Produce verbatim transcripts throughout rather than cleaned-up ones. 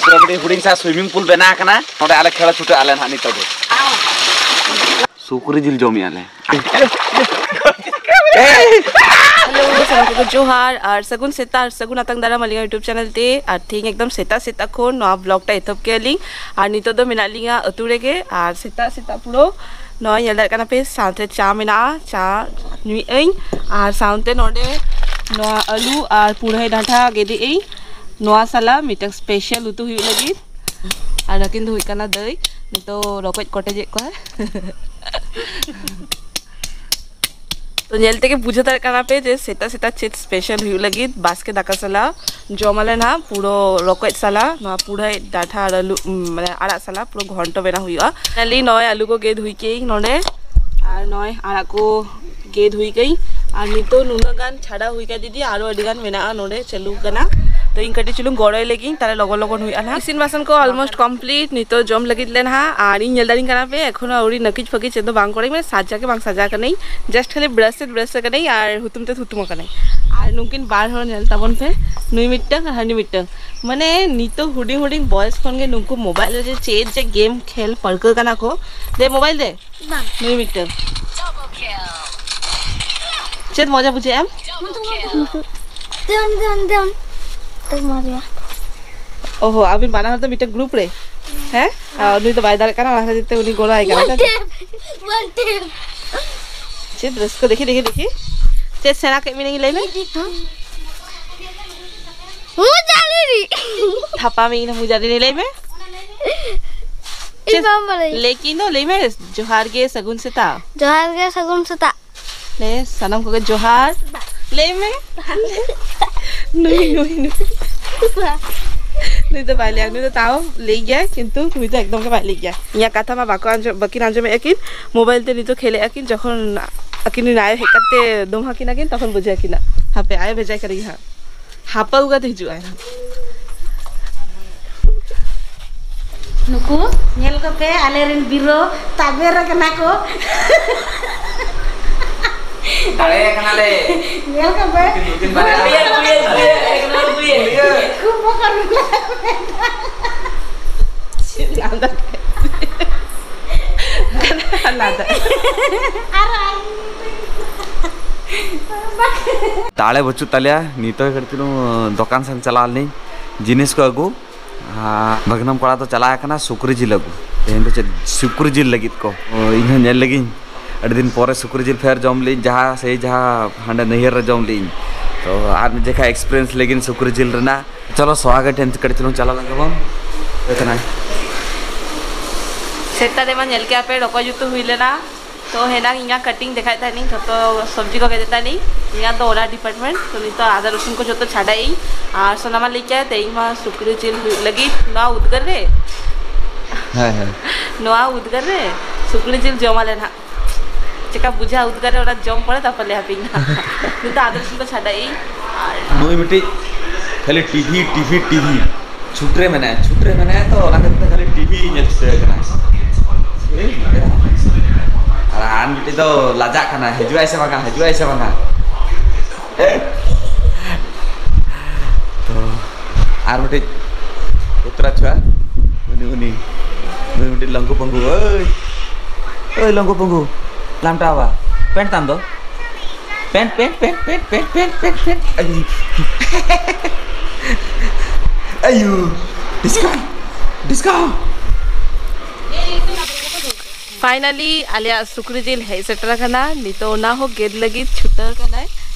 ᱯᱩᱨᱟᱹ ᱢᱤᱫᱴᱤᱡ ᱦᱩᱰᱤᱧ ᱥᱟ swimming pool ᱵᱮᱱᱟᱣ ᱟᱠᱟᱱᱟ᱾ ᱱᱚᱰᱮ ᱟᱞᱮ ᱠᱷᱮᱞ ᱪᱷᱩᱴᱟᱹᱜ ᱟᱞᱮ ᱱᱟᱦᱟᱜ ᱱᱤᱛᱚᱜ ᱫᱚ᱾ ᱥᱩᱠᱨᱤ ᱡᱤᱞ ᱡᱚᱢᱮᱜᱼᱟ ᱞᱮ᱾ ᱦᱮᱞᱳ, ᱥᱟᱱᱟᱢ ᱠᱚᱜᱮ ᱡᱚᱦᱟᱨ ᱟᱨ ᱥᱟᱹᱜᱩᱱ ᱥᱮᱛᱟᱜ ᱟᱨ ᱥᱟᱹᱜᱩᱱ ᱟᱛᱟᱝ ᱫᱟᱨᱟᱢ ᱟᱹᱞᱤᱧᱟᱜ YouTube channel ᱛᱮ᱾ ᱟᱨ ᱛᱮᱦᱮᱧ ᱮᱠᱫᱚᱢ ᱥᱮᱛᱟᱜ ᱥᱮᱛᱟᱜ ᱠᱷᱚᱱ ᱱᱚᱣᱟ vlog ᱴᱟ ᱮᱛᱚᱦᱚᱵ ᱠᱮᱜᱼᱟ ᱞᱤᱧ᱾ ᱟᱨ ᱱᱤᱛᱚᱜ ᱫᱚ ᱢᱮᱱᱟᱜ ᱞᱤᱧᱟ ᱟᱹᱛᱩ ᱨᱮᱜᱮ᱾ ᱟᱨ ᱥᱮᱛᱟᱜ ᱥᱮᱛᱟᱜ ᱯᱩᱨᱟᱹ ᱱᱚᱜᱼᱚᱭ ᱧᱮᱞ ᱫᱟᱲᱮᱭᱟᱜ ᱠᱟᱱᱟ ᱯᱮ, ᱥᱟᱶᱛᱮ ᱪᱟ ᱢᱮᱱᱟᱜᱼᱟ, ᱪᱟ ᱧᱩᱭᱮᱫ ᱟᱹᱧ᱾ ᱟᱨ ᱥᱟᱶᱛᱮ ᱱᱚᱰᱮ ᱱᱚᱣᱟ ᱟᱹᱞᱩ ᱟᱨ ᱯᱩᱨᱟᱹᱭ ᱰᱟᱸᱴᱷᱟ ᱜᱮᱫᱮᱜ ᱟᱹᱧ᱾ ᱱᱚᱣᱟ ᱥᱟᱞᱟᱜ ᱢᱤᱫᱴᱟᱝ special ᱩᱛᱩ ᱦᱩᱭᱩᱜ ᱞᱟᱹᱜᱤᱫ᱾ ᱟᱨ ᱱᱟᱹᱠᱤᱱ ᱫᱚ ᱦᱩᱭᱩᱜ ᱠᱟᱱᱟ ᱫᱟᱹᱭ, ᱱᱤᱛᱚᱜ ᱨᱚᱠᱚᱡ ᱠᱚᱴᱮᱡᱮᱫ ᱠᱚᱣᱟ᱾ ᱛᱚ ᱧᱮᱞ ᱛᱮᱜᱮ ᱵᱩᱡᱷᱟᱹᱣ ᱫᱟᱲᱮᱭᱟᱜ ᱠᱟᱱᱟ ᱯᱮ ᱡᱮ ᱥᱮᱛᱟᱜ ᱥᱮᱛᱟᱜ ᱪᱮᱫ special ᱦᱩᱭᱩᱜ ᱞᱟᱹᱜᱤᱫ᱾ ᱵᱟᱥᱠᱮ ᱫᱟᱠᱟ ᱥᱟᱞᱟᱜ ᱡᱚᱢ ᱟᱞᱮ ᱱᱟᱦᱟᱜ ᱯᱩᱨᱟᱹ ᱨᱚᱠᱚᱡ ᱥᱟᱞᱟᱜ ᱱᱚᱣᱟ ᱯᱩᱨᱟᱹᱭ ᱰᱟᱸᱴᱷᱟ ᱟᱨ ᱟᱹᱞᱩ, ᱩᱢ, ᱢᱟᱱᱮ ᱟᱲᱟᱜ ᱥᱟᱞᱟᱜ ᱯᱩᱨᱟᱹ ᱜᱷᱚᱱᱴᱚ ᱵᱮᱱᱟᱣ ᱦᱩᱭᱩᱜᱼᱟ᱾ ᱱᱟᱞᱤ ᱱᱚᱜᱼᱚᱭ ᱟᱹᱞᱩ ᱠᱚ ᱜᱮᱫ ᱦᱩᱭ ᱠᱮᱜ ᱟᱹᱧ ᱱᱚᱰᱮ, ᱟᱨ ᱱᱚᱜᱼᱚᱭ ᱟᱲᱟᱜ ᱠᱚ ᱜᱮᱫ ᱦᱩᱭ ᱠᱟᱜ ᱟᱹᱧ᱾ ᱟᱨ ᱱᱤᱛᱚᱜ ᱱᱩᱱᱟᱹᱜ ᱜᱟᱱ ᱪᱷᱟᱰᱟᱣ ᱦᱩᱭ ᱠᱟᱜ ᱫᱤᱫᱤ, ᱟᱨᱚ ᱟᱹᱰᱤ ᱜᱟᱱ ᱢᱮᱱᱟᱜᱼᱟ ᱱᱚᱰᱮ ᱪᱟᱹᱞᱩ ᱠᱟᱱᱟ᱾ ᱛᱚ ᱤᱧ ᱠᱟᱹᱴᱤᱡ ᱪᱩᱞᱩᱝ ᱜᱚᱲᱚᱭ ᱞᱟᱹᱜᱤᱫ, ᱛᱟᱦᱞᱮ ᱞᱚᱜᱚᱱ ᱞᱚᱜᱚᱱ ᱦᱩᱭᱩᱜᱼᱟ ᱱᱟᱦᱟᱜ᱾ ᱤᱥᱤᱱ ᱵᱟᱥᱟᱱ ᱠᱚ almost complete, ᱱᱤᱛᱚᱜ ᱡᱚᱢ ᱞᱟᱹᱜᱤᱫ ᱞᱮ ᱱᱟᱦᱟᱜ᱾ ᱟᱨ ᱤᱧ ᱧᱮᱞ ᱫᱟᱲᱮᱧ ᱠᱟᱱᱟ ᱯᱮ, ᱮᱠᱷᱚᱱᱳ ᱟᱹᱣᱨᱤ ᱱᱟᱹᱠᱤᱡ ᱯᱷᱟᱹᱠᱤᱡ ᱪᱮᱫ ᱫᱚ ᱵᱟᱝ ᱠᱚᱨᱟᱧ, ᱢᱟᱱᱮ ᱥᱟᱡᱟ ᱜᱮ ᱵᱟᱝ ᱥᱟᱡᱟ ᱠᱟᱹᱱᱟᱹᱧ, just ᱠᱷᱟᱹᱞᱤ brush ᱛᱮᱫ brush ᱠᱟᱹᱱᱟᱹᱧ ᱟᱨ ᱦᱩᱛᱩᱢ ᱛᱮᱫ ᱦᱩᱛᱩᱢ ᱟᱠᱟᱱᱟᱹᱧ᱾ ᱟᱨ ᱱᱩᱠᱤᱱ ᱵᱟᱨ ᱦᱚᱲ ᱧᱮᱞ ᱛᱟᱵᱚᱱ ᱯᱮ, ᱱᱩᱭ ᱢᱤᱫᱴᱟᱝ ᱟᱨ ᱦᱟᱹᱱᱤ ᱢᱤᱫᱴᱟᱝ, ᱢᱟᱱᱮ ᱱᱤᱛᱚᱜ ᱦᱩᱰᱤᱧ ᱦᱩᱰᱤᱧ ᱵᱚᱭᱮᱥ ᱠᱷᱚᱱ ᱜᱮ ᱱᱩᱠᱩ mobile ᱨᱮ ᱡᱮ ᱪᱮᱫ ᱡᱮ game ᱠᱷᱮᱞ ᱯᱟᱹᱨᱠᱟᱹ ᱠᱟᱱᱟ ᱠᱚ᱾ ᱫᱮ mobile ᱫᱮ᱾ ᱵᱟᱝ᱾ ᱱᱩᱭ ᱢᱤᱫᱴᱟᱝ᱾ ᱪᱮᱫ ᱢᱚᱡᱟ ᱵᱩᱡᱷᱟᱹᱜ ᱮᱢ? ᱫᱮᱢ, ᱫᱮᱢ, ᱫᱮᱢ᱾ ᱛᱚ ᱢᱟᱨᱮᱭᱟ᱾ ᱚᱦᱚ, ᱟᱹᱵᱤᱱ ᱵᱟᱱᱟ ᱦᱚᱲ ᱫᱚ ᱢᱤᱫᱴᱮᱱ group ᱨᱮ? ᱦᱮᱸ? ᱟᱨ ᱱᱩᱭ ᱫᱚ ᱵᱟᱭ ᱫᱟᱲᱮᱭᱟᱜ ᱠᱟᱱᱟ, ᱚᱱᱟ ᱠᱷᱟᱹᱛᱤᱨ ᱛᱮ ᱩᱱᱤ ᱜᱚᱲᱚ ᱟᱭ ᱠᱟᱱᱟ᱾ One tap, one tap᱾ ᱪᱮᱫ ᱨᱟᱹᱥᱠᱟᱹ, ᱫᱮᱠᱷᱤ, ᱫᱮᱠᱷᱤ, ᱫᱮᱠᱷᱤ᱾ ᱪᱮᱫ ᱥᱮᱬᱟ ᱠᱮᱫ ᱢᱮᱱᱟᱹᱧ, ᱞᱟᱹᱭ ᱢᱮ᱾ ᱦᱮᱸ? ᱢᱚᱡᱟ ᱨᱤᱱᱤᱡ᱾ ᱛᱷᱟᱯᱟ ᱢᱮ, ᱤᱧ ᱫᱚ ᱢᱚᱡᱟ ᱨᱤᱱᱤᱡ, ᱞᱟᱹᱭ ᱢᱮ᱾ ᱤᱧ ᱪᱮᱫ? ᱵᱟᱢ ᱵᱟᱲᱟᱭᱟ᱾ ᱞᱟᱹᱭ ᱠᱮᱫ ᱫᱚ, ᱞᱟᱹᱭ ᱢᱮ, ᱡᱚᱦᱟᱨ ᱜᱮ, ᱥᱟᱹᱜᱩᱱ ᱥᱮᱛᱟᱜ᱾ ᱡᱚᱦᱟᱨ ᱜᱮ, ᱥᱟᱹᱜᱩᱱ ᱥᱮᱛᱟᱜ᱾ ᱞᱮ, ᱥᱟᱱᱟᱢ ᱠᱚᱜᱮ ᱡᱚᱦᱟᱨ᱾ ᱞᱟᱹᱭ ᱢᱮ᱾ ᱱᱩᱭ, ᱱᱩᱭ, ᱱᱩᱭ᱾ ᱱᱩᱭ ᱫᱚ ᱵᱟᱭ ᱞᱟᱹᱭᱟ, ᱱᱩᱭ ᱫᱚ ᱛᱟᱣ ᱞᱟᱹᱭ ᱜᱮᱭᱟᱭ, ᱠᱤᱱᱛᱩ ᱱᱩᱭ ᱫᱚ ᱮᱠᱫᱚᱢ ᱜᱮ ᱵᱟᱭ ᱞᱟᱹᱭ ᱜᱮᱭᱟ᱾ ᱤᱧᱟᱜ ᱠᱟᱛᱷᱟ ᱢᱟ ᱵᱟᱠᱚ ᱟᱸᱡᱚᱢ, ᱵᱟᱹᱠᱤᱱ ᱟᱸᱡᱚᱢᱮᱫᱼᱟ ᱠᱤᱱ, mobile ᱛᱮ ᱱᱤᱛᱚᱜ ᱠᱷᱮᱞᱮᱫᱼᱟ ᱠᱤᱱ, ᱡᱚᱠᱷᱚᱱ ᱟᱹᱠᱤᱱ ᱱᱟᱭ ᱦᱮᱡ ᱠᱟᱛᱮ ᱫᱚᱢᱦᱟ ᱠᱤᱱᱟ ᱠᱤᱱ, ᱛᱚᱠᱷᱚᱱ ᱵᱩᱡᱷᱟᱹᱣ ᱠᱤᱱᱟ᱾ ᱦᱟᱯᱮ, ᱟᱭᱳ ᱵᱷᱮᱡᱟᱭ ᱠᱟᱹᱱᱟᱹᱧ ᱦᱟᱸᱜ᱾ ᱦᱟᱯᱟ ᱟᱹᱜᱩ ᱠᱟᱛᱮ ᱦᱤᱡᱩᱜ ᱟᱭ᱾ ᱱᱩᱠᱩ ᱧᱮᱞ ᱠᱚᱯᱮ, ᱟᱞᱮᱨᱮᱱ ᱵᱤᱨᱳ ᱛᱟᱵᱮᱨ ᱟᱠᱟᱱᱟ ᱠᱚ᱾ ᱫᱟᱲᱮ ᱠᱟᱱᱟᱞᱮ᱾ ᱧᱮᱞ ᱠᱟᱯᱮ᱾ ᱱᱩᱠᱤᱱ ᱵᱟᱨᱭᱟ᱾ ᱠᱩᱞᱤᱭᱮ, ᱠᱩᱞᱤᱭᱮ, ᱠᱩᱞᱤᱭᱮ, ᱮᱠᱫᱚᱢ ᱠᱩᱞᱤᱭᱮ᱾ ᱠᱩᱞᱤᱭᱮ᱾ ᱠᱷᱩᱵ ᱵᱚᱠᱚᱨ ᱢᱮᱱᱟᱜᱼᱟ᱾ ᱞᱟᱸᱫᱟ᱾ ᱟᱨ ᱟᱨ ᱫᱟᱲᱮ ᱵᱟᱹᱪᱩᱜ ᱛᱟᱞᱮᱭᱟ᱾ ᱱᱤᱛᱚᱜ ᱠᱟᱹᱴᱤᱡ ᱪᱩᱞᱩᱝ ᱫᱚᱠᱟᱱ ᱥᱮᱱ ᱪᱟᱞᱟᱣ ᱞᱮᱱᱟᱹᱧ, ᱡᱤᱱᱤᱥ ᱠᱚ ᱟᱹᱜᱩ᱾ ᱟᱨ ᱵᱷᱟᱹᱜᱽᱱᱟᱢ ᱠᱚᱲᱟ ᱫᱚ ᱪᱟᱞᱟᱣ ᱟᱠᱟᱱᱟ ᱥᱩᱠᱨᱤ ᱡᱤᱞ ᱟᱹᱜᱩ᱾ ᱛᱮᱦᱮᱧ ᱫᱚ ᱪᱮᱫ ᱥᱩᱠᱨᱤ ᱡᱤᱞ ᱞᱟᱹᱜᱤᱫ ᱠᱚ᱾ ᱚ, ᱤᱧ ᱦᱚᱸ ᱧᱮᱞ ᱞᱮᱜᱤᱧ, ᱟᱹᱰᱤ ᱫᱤᱱ ᱯᱚᱨᱮ ᱥᱩᱠᱨᱤ ᱡᱤᱞ ᱯᱷᱮᱨ ᱡᱚᱢ ᱞᱮᱜᱤᱧ, ᱡᱟᱦᱟᱸ ᱥᱮᱭ ᱡᱟᱦᱟᱸ ᱦᱟᱸᱰᱮ ᱱᱟᱹᱭᱦᱟᱹᱨ ᱨᱮ ᱡᱚᱢ ᱞᱮᱜᱤᱧ᱾ ᱛᱚ ᱟᱨ ᱢᱤᱫ ᱡᱮᱠᱷᱟ experience ᱞᱮᱜᱤᱧ ᱥᱩᱠᱨᱤ ᱡᱤᱞ ᱨᱮᱱᱟᱜ᱾ ᱪᱚᱞᱚ ᱥᱚᱦᱟᱜᱮ ᱴᱷᱮᱱ ᱠᱟᱹᱴᱤᱡ ᱪᱩᱞᱩᱝ ᱪᱟᱞᱟᱣ ᱞᱮᱱ ᱜᱮᱵᱚᱱ᱾ ᱦᱩᱭ ᱠᱟᱱᱟ᱾ ᱥᱮᱛᱟᱜ ᱨᱮᱢᱟ ᱧᱮᱞ ᱠᱮᱜᱼᱟ ᱯᱮ ᱨᱚᱠᱚᱡ ᱩᱛᱩ ᱦᱩᱭ ᱞᱮᱱᱟ᱾ ᱛᱚ ᱦᱮᱱᱟᱝ ᱤᱧᱟᱹᱜ cutting ᱫᱮᱠᱷᱟᱭᱮᱫ ᱛᱟᱦᱮᱱᱤᱧ, ᱡᱷᱚᱛᱚ ᱥᱚᱵᱽᱡᱤ ᱠᱚ ᱜᱮᱫᱮᱫ ᱛᱟᱦᱮᱱᱤᱧ᱾ ᱤᱧᱟᱹᱜ ᱫᱚ ᱚᱱᱟ department᱾ ᱛᱚ ᱱᱤᱛᱚᱜ ᱟᱫᱟ ᱨᱚᱥᱩᱱ ᱠᱚ ᱡᱷᱚᱛᱚ ᱪᱷᱟᱰᱟᱭᱮᱫ ᱤᱧ᱾ ᱟᱨ ᱥᱳᱱᱟᱢᱟ ᱞᱟᱹᱭ ᱠᱮᱜᱼᱟ ᱛᱮᱦᱮᱧ ᱢᱟ ᱥᱩᱠᱨᱤ ᱡᱤᱞ ᱦᱩᱭᱩᱜ ᱞᱟᱹᱜᱤᱫ ᱱᱚᱣᱟ ᱩᱫᱽᱜᱟᱹᱨ ᱨᱮ᱾ ᱦᱮᱸ, ᱦᱮᱸ᱾ ᱱᱚᱣᱟ ᱩᱫᱽᱜᱟᱹᱨ ᱨᱮ ᱥᱩᱠᱨᱤ ᱡᱤᱞ ᱡᱚᱢ ᱟᱞᱮ ᱱᱟᱦᱟᱜ᱾ ᱪᱮᱠᱟ ᱵᱩᱡᱷᱟᱹᱜᱼᱟ ᱩᱫᱽᱜᱟᱹᱨ ᱨᱮ, ᱚᱱᱟ ᱡᱚᱢ ᱯᱚᱨᱮ ᱛᱟᱨᱯᱚᱨ ᱞᱟᱹᱭ ᱟᱯᱮᱭᱟᱹᱧ ᱱᱟᱦᱟᱜ᱾ ᱱᱤᱛᱚᱜ ᱟᱫᱟ ᱨᱚᱥᱩᱱ ᱠᱚ ᱪᱷᱟᱰᱟᱭᱮᱫ ᱤᱧ᱾ ᱟᱨ ᱱᱩᱭ ᱢᱤᱫᱴᱤᱡ ᱠᱷᱟᱹᱞᱤ TV, TV, TV᱾ ᱪᱷᱩᱴ ᱨᱮ ᱢᱮᱱᱟᱭᱟ, ᱪᱷᱩᱴ ᱨᱮ ᱢᱮᱱᱟᱭᱟ, ᱛᱚ ᱚᱱᱟ ᱠᱷᱟᱹᱛᱤᱨ ᱛᱮ ᱠᱷᱟᱹᱞᱤ TV ᱧᱮᱞ ᱪᱷᱩᱴᱟᱹᱣ ᱠᱟᱱᱟᱭ᱾ ᱟᱨ ᱟᱨ ᱢᱤᱫᱴᱤᱡ ᱫᱚ ᱞᱟᱡᱟᱜ ᱠᱟᱱᱟᱭ, ᱦᱤᱡᱩᱜ ᱟᱭ ᱥᱮ ᱵᱟᱝᱟ, ᱦᱤᱡᱩᱜ ᱟᱭ ᱥᱮ ᱵᱟᱝᱟ᱾ ᱛᱚ ᱟᱨ ᱢᱤᱫᱴᱤᱡ ᱩᱛᱨᱟ ᱪᱷᱩᱣᱟ, ᱩᱱᱤ, ᱩᱱᱤ, ᱩᱱᱤ ᱢᱤᱫᱴᱤᱡ ᱞᱟᱝᱜᱩ ᱯᱟᱝᱜᱩ, ᱳᱭ, ᱳᱭ ᱞᱟᱝᱜᱩ ᱯᱟᱝᱜᱩ, ᱞᱟᱢᱴᱟᱣᱟ, ᱯᱮᱱᱴ ᱛᱟᱢ ᱫᱚ? Pant, pant, pant. ᱟᱭᱩ᱾ ᱟᱭᱩ᱾ ᱰᱤᱥᱠᱟᱣᱩᱱᱴ᱾ ᱰᱤᱥᱠᱟᱣᱩᱱᱴ᱾ Finally ᱟᱞᱮᱭᱟᱜ ᱥᱩᱠᱨᱤ ᱡᱤᱞ ᱦᱮᱡ ᱥᱮᱴᱮᱨ ᱟᱠᱟᱱᱟ᱾ ᱱᱤᱛᱚᱜ ᱚᱱᱟ ᱦᱚᱸ ᱜᱮᱫ ᱞᱟᱹᱜᱤᱫ ᱪᱷᱩᱴᱟᱹᱣ ᱠᱟᱱᱟᱭ᱾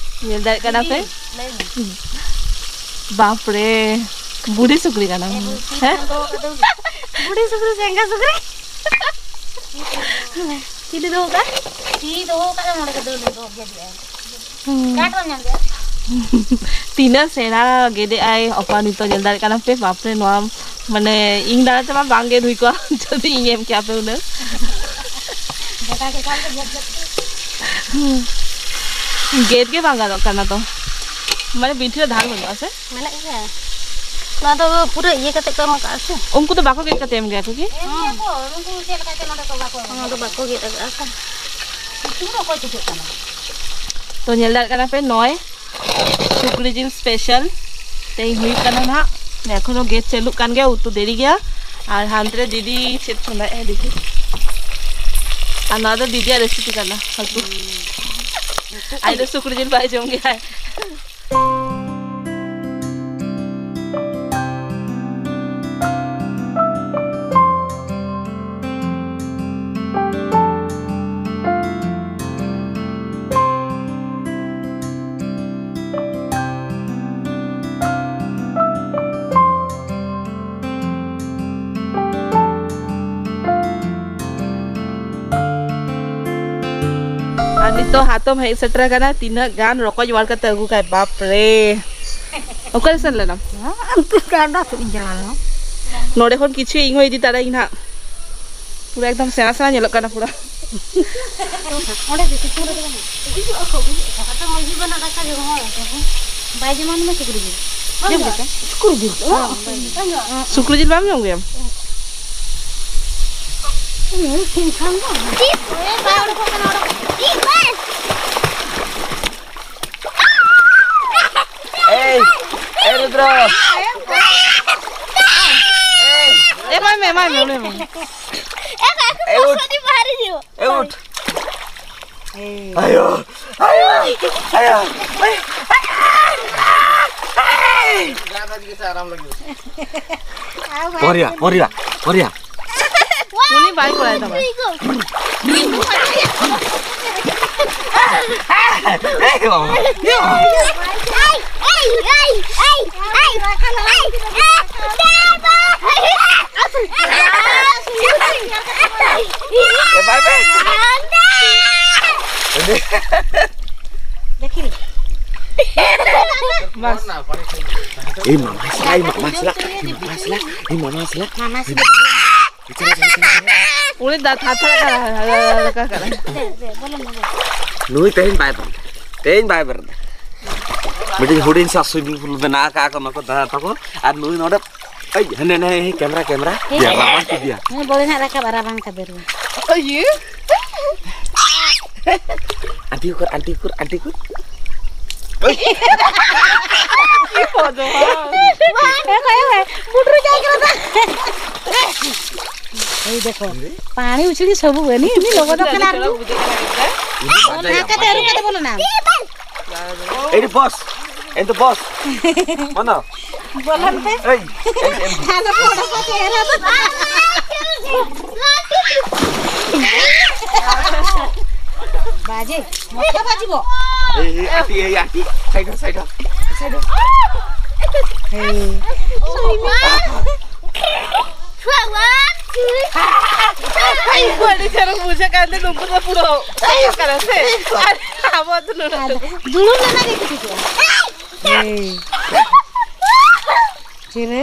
ᱧᱮᱞ ᱫᱟᱲᱮᱭᱟᱜ ᱠᱟᱱᱟ ᱯᱮ? ᱵᱟᱯ ᱨᱮ, ᱵᱩᱰᱷᱤ ᱥᱩᱠᱨᱤ ᱠᱟᱱᱟᱢ᱾ ᱦᱮᱸ? ᱵᱩᱰᱷᱤ ᱥᱩᱠᱨᱤ ᱥᱮ ᱮᱸᱜᱟ ᱥᱩᱠᱨᱤ? ᱪᱤᱞᱤ ᱫᱚᱦᱚ ᱠᱟᱜ? ᱛᱤ ᱫᱚᱦᱚ ᱠᱟᱜ ᱱᱚᱰᱮ ᱠᱚ ᱫᱟᱹᱲ ᱫᱚ ᱜᱮᱫ ᱞᱮᱜᱼᱟᱭ᱾ ᱦᱩᱸ᱾ ᱠᱟᱴ ᱵᱟᱢ ᱧᱟᱢ ᱠᱮᱫᱟ? ᱛᱤᱱᱟᱹᱜ ᱥᱮᱬᱟ ᱜᱮᱫᱮᱜ ᱟᱭ ᱚᱯᱟ, ᱱᱤᱛᱚᱜ ᱧᱮᱞ ᱫᱟᱲᱮᱭᱟᱜ ᱠᱟᱱᱟ ᱯᱮ? ᱵᱟᱯ ᱨᱮ, ᱱᱚᱣᱟ ᱢᱟᱱᱮ ᱤᱧ ᱫᱟᱲᱮ ᱛᱮᱢᱟ ᱵᱟᱝ ᱜᱮᱫ ᱦᱩᱭ ᱠᱚᱜᱼᱟ ᱡᱩᱫᱤ ᱤᱧ ᱮᱢ ᱠᱮᱭᱟ ᱯᱮ ᱩᱱᱟᱹᱜ᱾ ᱡᱟᱭᱜᱟ ᱡᱟᱭᱜᱟ ᱨᱮ ᱜᱮᱫ ᱜᱮᱫ ᱛᱮ᱾ ᱦᱩᱸ᱾ ᱜᱮᱫ ᱜᱮ ᱵᱟᱝ ᱜᱟᱱᱚᱜ ᱠᱟᱱᱟ ᱛᱚ, ᱢᱟᱱᱮ ᱵᱤᱱᱴᱷᱤ ᱨᱮ ᱫᱷᱟᱨ ᱵᱟᱹᱱᱩᱜᱼᱟ ᱥᱮ? ᱢᱮᱱᱟᱜ ᱜᱮᱭᱟ᱾ ᱱᱚᱣᱟ ᱫᱚ ᱯᱩᱨᱟᱹ ᱤᱭᱟᱹ ᱠᱟᱛᱮ ᱠᱚ ᱮᱢ ᱟᱠᱟᱫᱼᱟ ᱥᱮ? ᱩᱱᱠᱩ ᱫᱚ ᱵᱟᱠᱚ ᱜᱮᱫ ᱠᱟᱛᱮ ᱮᱢ ᱜᱮᱭᱟ ᱠᱚ ᱠᱤ? ᱮᱢ ᱜᱮᱭᱟ ᱠᱚ, ᱩᱱᱠᱩ ᱪᱮᱫ ᱞᱮᱠᱟ ᱪᱚ ᱱᱚᱰᱮ ᱠᱚ ᱵᱟᱠᱚ ᱮᱢ ᱚᱱᱟ ᱫᱚ ᱠᱟᱫᱟ᱾ ᱵᱟᱠᱚ ᱜᱮᱫ ᱟᱠᱟᱫᱼᱟ ᱥᱮ? ᱥᱤᱛᱩᱝ ᱨᱮ ᱚᱠᱚᱭ ᱪᱤᱠᱟᱹᱜ ᱠᱟᱱᱟ? ᱛᱚ, ᱧᱮᱞ ᱫᱟᱲᱮᱭᱟᱜ ᱠᱟᱱᱟ ᱯᱮ, ᱱᱚᱜᱼᱚᱭ ᱥᱩᱠᱨᱤ ᱡᱤᱞ ᱥᱯᱮᱥᱟᱞ ᱛᱮᱦᱮᱧ ᱦᱩᱭᱩᱜ ᱠᱟᱱᱟ ᱱᱟᱦᱟᱜ᱾ ᱮᱠᱷᱚᱱᱳ ᱜᱮᱥ ᱪᱟᱹᱞᱩᱜ ᱠᱟᱱ ᱜᱮᱭᱟ, ᱩᱛᱩ ᱫᱮᱨᱤ ᱜᱮᱭᱟ᱾ ᱟᱨ ᱦᱟᱱᱛᱮ ᱨᱮ ᱫᱤᱫᱤ ᱪᱮᱫ ᱪᱚᱸᱫᱟᱭᱮᱜᱼᱟᱭ, ᱫᱮᱠᱷᱤ᱾ ᱟᱨ ᱱᱚᱣᱟ ᱫᱚ ᱫᱤᱫᱤᱭᱟᱜ ᱨᱮᱥᱤᱯᱤ ᱠᱟᱱᱟ, ᱦᱟᱹᱠᱩ᱾ ᱟᱡ ᱫᱚ ᱥᱩᱠᱨᱤ ᱡᱤᱞ ᱵᱟᱭ ᱡᱚᱢ ᱜᱮᱭᱟᱭ᱾ ᱟᱨ ᱱᱤᱛᱚᱜ ᱦᱟᱛᱚᱢ ᱦᱮᱡ ᱥᱮᱴᱮᱨ ᱟᱠᱟᱱᱟ, ᱛᱤᱱᱟᱹᱜ ᱜᱟᱱ ᱨᱚᱠᱚᱡ ᱣᱟᱲ ᱠᱟᱛᱮ ᱟᱹᱜᱩ ᱠᱟᱭ, ᱵᱟᱯ ᱨᱮ! ᱚᱠᱟᱨᱮ ᱥᱮᱱ ᱞᱮᱱᱟᱢ? ᱩᱱᱠᱩ ᱠᱟᱸᱰᱟ ᱥᱮᱫ ᱤᱧ ᱪᱟᱞᱟᱣ ᱞᱮᱱᱟ᱾ ᱱᱚᱰᱮ ᱠᱷᱚᱱ ᱠᱤᱪᱷᱩ ᱤᱧ ᱦᱚᱸ ᱤᱫᱤ ᱛᱟᱨᱟᱭᱤᱧ ᱱᱟᱦᱟᱜ᱾ ᱯᱩᱨᱟᱹ ᱮᱠᱫᱚᱢ ᱥᱮᱬᱟ ᱥᱮᱬᱟ ᱧᱮᱞᱚᱜ ᱠᱟᱱᱟ ᱯᱩᱨᱟᱹ᱾ ᱚᱸᱰᱮ ᱫᱚ ᱥᱤᱛᱩᱝ ᱨᱮᱫᱚ ᱵᱟᱝ ᱦᱤᱡᱩᱜᱼᱟ ᱠᱚ, ᱦᱤᱡᱩᱜᱼᱟ ᱠᱚ᱾ ᱟᱫᱚ ᱢᱟᱹᱡᱷᱤ ᱵᱟᱵᱟ ᱫᱟᱠᱟ ᱡᱚᱢ ᱦᱚᱲ ᱫᱚ᱾ ᱵᱟᱭ ᱡᱚᱢᱟ ᱢᱟᱱᱮ ᱥᱩᱠᱨᱤ ᱡᱤᱞ᱾ ᱵᱟᱝ ᱡᱚᱢ ᱡᱚᱢᱟ᱾ ᱠᱟᱛᱮ? ᱥᱩᱠᱨᱤ ᱡᱤᱞ ᱫᱚ᱾ ᱦᱮᱸ, ᱵᱟᱭ ᱡᱚᱢᱟ᱾ ᱥᱩᱠᱨᱤ ᱡᱤᱞ ᱵᱟᱢ ᱡᱚᱢ ᱜᱮᱭᱟ? ᱤᱧ ᱴᱷᱮᱱ ᱠᱷᱟᱱ ᱫᱚ᱾ ᱮ, ᱵᱟᱭ ᱚᱰᱚᱠᱚᱜ ᱠᱟᱱᱟ, ᱚᱰᱚᱠ᱾ ᱤᱧ ᱵᱟᱭ᱾ ᱮᱭ, ᱮᱭ ᱨᱩᱫᱨᱚ᱾ ᱮᱭ᱾ ᱮᱢᱟᱭ ᱢᱮ, ᱮᱢᱟᱭ ᱢᱮ, ᱩᱱᱤ ᱮᱢᱟᱭ ᱢᱮ᱾ ᱮ, ᱵᱟᱠᱚ ᱮᱭ, ᱩᱴ᱾ ᱵᱚᱥᱚᱫ ᱤᱧ ᱵᱟᱦᱨᱮ ᱦᱤᱡᱩᱜ᱾ ᱮᱭ, ᱩᱴ᱾ ᱮᱭ᱾ ᱟᱭᱳ, ᱟᱭᱳ, ᱟᱭᱳ᱾ ᱯᱚᱨᱤᱭᱟ, ᱯᱚᱨᱤᱭᱟ, ᱯᱚᱨᱤᱭᱟ᱾ ᱩᱱᱤ ᱵᱟᱭ ᱠᱚᱨᱟᱣ ᱛᱟᱢᱟ᱾ ᱮ, ᱵᱟᱭ, ᱵᱟᱭ᱾ ᱵᱟᱥ᱾ ᱮ ᱢᱟᱢᱟ ᱥᱮᱞᱟ, ᱮ ᱢᱟᱢᱟ ᱥᱮᱞᱟ, ᱮ ᱢᱟᱢᱟ ᱥᱮᱞᱟ, ᱮ ᱢᱟᱢᱟ ᱥᱮᱞᱟ᱾ ᱢᱟᱢᱟ ᱥᱮᱞᱟ᱾ ᱩᱱᱤ ᱫᱟ ᱛᱷᱟᱨ ᱛᱷᱟᱨ ᱠᱟᱱᱟ, ᱦᱟᱞᱠᱟ ᱠᱟᱱᱟ᱾ ᱱᱩᱭ ᱛᱮᱦᱮᱧ ᱵᱟᱭ ᱵᱟᱨ-, ᱛᱮᱦᱮᱧ ᱵᱟᱭ ᱵᱟᱨ-, ᱢᱤᱫᱴᱤᱡ ᱦᱩᱰᱤᱧ ᱥᱟ swimming pool ᱵᱮᱱᱟᱣ ᱟᱠᱟᱫ ᱠᱚ ᱱᱩᱠᱩ ᱫᱟᱫᱟ ᱛᱟᱠᱚ, ᱟᱨ ᱱᱩᱭ ᱱᱚᱰᱮ, ᱮᱭ, ᱦᱟᱱᱮ, ᱦᱟᱱᱮ, ᱦᱟᱱᱮ, camera, camera᱾ ᱦᱮᱸ᱾ ᱭᱟ, ᱨᱟᱵᱟᱝ ᱠᱮᱫᱮᱭᱟ᱾ ᱦᱮᱸ, ᱵᱚᱞᱮ ᱱᱟᱜ ᱨᱟᱠᱟᱵ ᱟᱨ ᱨᱟᱵᱟᱝ ᱠᱷᱟᱫᱮ ᱨᱮ᱾ ᱟᱭᱮ᱾ ᱟᱹᱰᱤ ᱩᱠᱩᱨ, ᱟᱹᱰᱤ ᱩᱠᱩᱨ, ᱟᱹᱰᱤ ᱩᱠᱩᱨ᱾ ᱮ, ᱠᱚᱭᱚᱜ ᱢᱮ, ᱯᱩᱴᱨᱩ ᱡᱟᱭᱜᱟ ᱨᱮ᱾ ᱮᱭ ᱫᱮᱠᱷᱚ, ᱯᱟᱬᱤ ᱩᱪᱷᱲᱤ ᱥᱚᱵᱩ ᱵᱟᱹᱱᱤ, ᱩᱱᱤ ᱞᱚᱜᱚᱫᱚᱜ ᱠᱟᱱᱟ ᱟᱨ ᱩᱱᱤ ᱚᱱᱟ ᱠᱟᱛᱮ ᱟᱹᱨᱩᱵ ᱠᱟᱛᱮ ᱵᱚᱞᱚᱱᱟ᱾ ᱮᱭ ᱵᱚᱥ, ᱮᱱ ᱫᱚ ᱵᱚᱥ᱾ ᱢᱟᱱᱟ᱾ ᱵᱚᱞᱚᱱ ᱯᱮ᱾ ᱮᱭ, ᱮᱭ, ᱮᱭ᱾ ᱟᱫᱚ ᱯᱚᱲᱚ ᱠᱚ ᱪᱮᱦᱨᱟ ᱫᱚ᱾ ᱵᱟᱡᱮ, ᱢᱚᱛᱞᱚᱵ ᱵᱟᱡᱤᱵᱚ᱾ ᱮᱭ, ᱮᱭ, ᱟᱴᱤ, ᱮᱭ, ᱟᱴᱤ᱾ ᱥᱟᱭᱤᱰ ᱦᱚ, ᱥᱟᱭᱤᱰ ᱦᱚ᱾ ᱥᱟᱭᱤᱰ ᱦᱚ᱾ ᱮᱭ᱾ ᱟᱹᱰᱤ ᱪᱮᱦᱨᱟ ᱵᱩᱡᱷᱟᱹᱜ ᱠᱟᱱ ᱛᱟᱦᱮᱸ, ᱱᱩᱠᱩ ᱫᱚ ᱯᱩᱨᱟᱹ ᱠᱟᱱᱟ ᱥᱮ? ᱟᱨ ᱟᱵᱚ ᱫᱚ ᱱᱚᱰᱮ ᱫᱚ ᱫᱩᱲᱩᱵ ᱞᱮᱱᱟ ᱜᱮ ᱠᱤᱪᱷᱩ ᱫᱚ᱾ ᱮᱭ᱾ ᱪᱮᱞᱮ?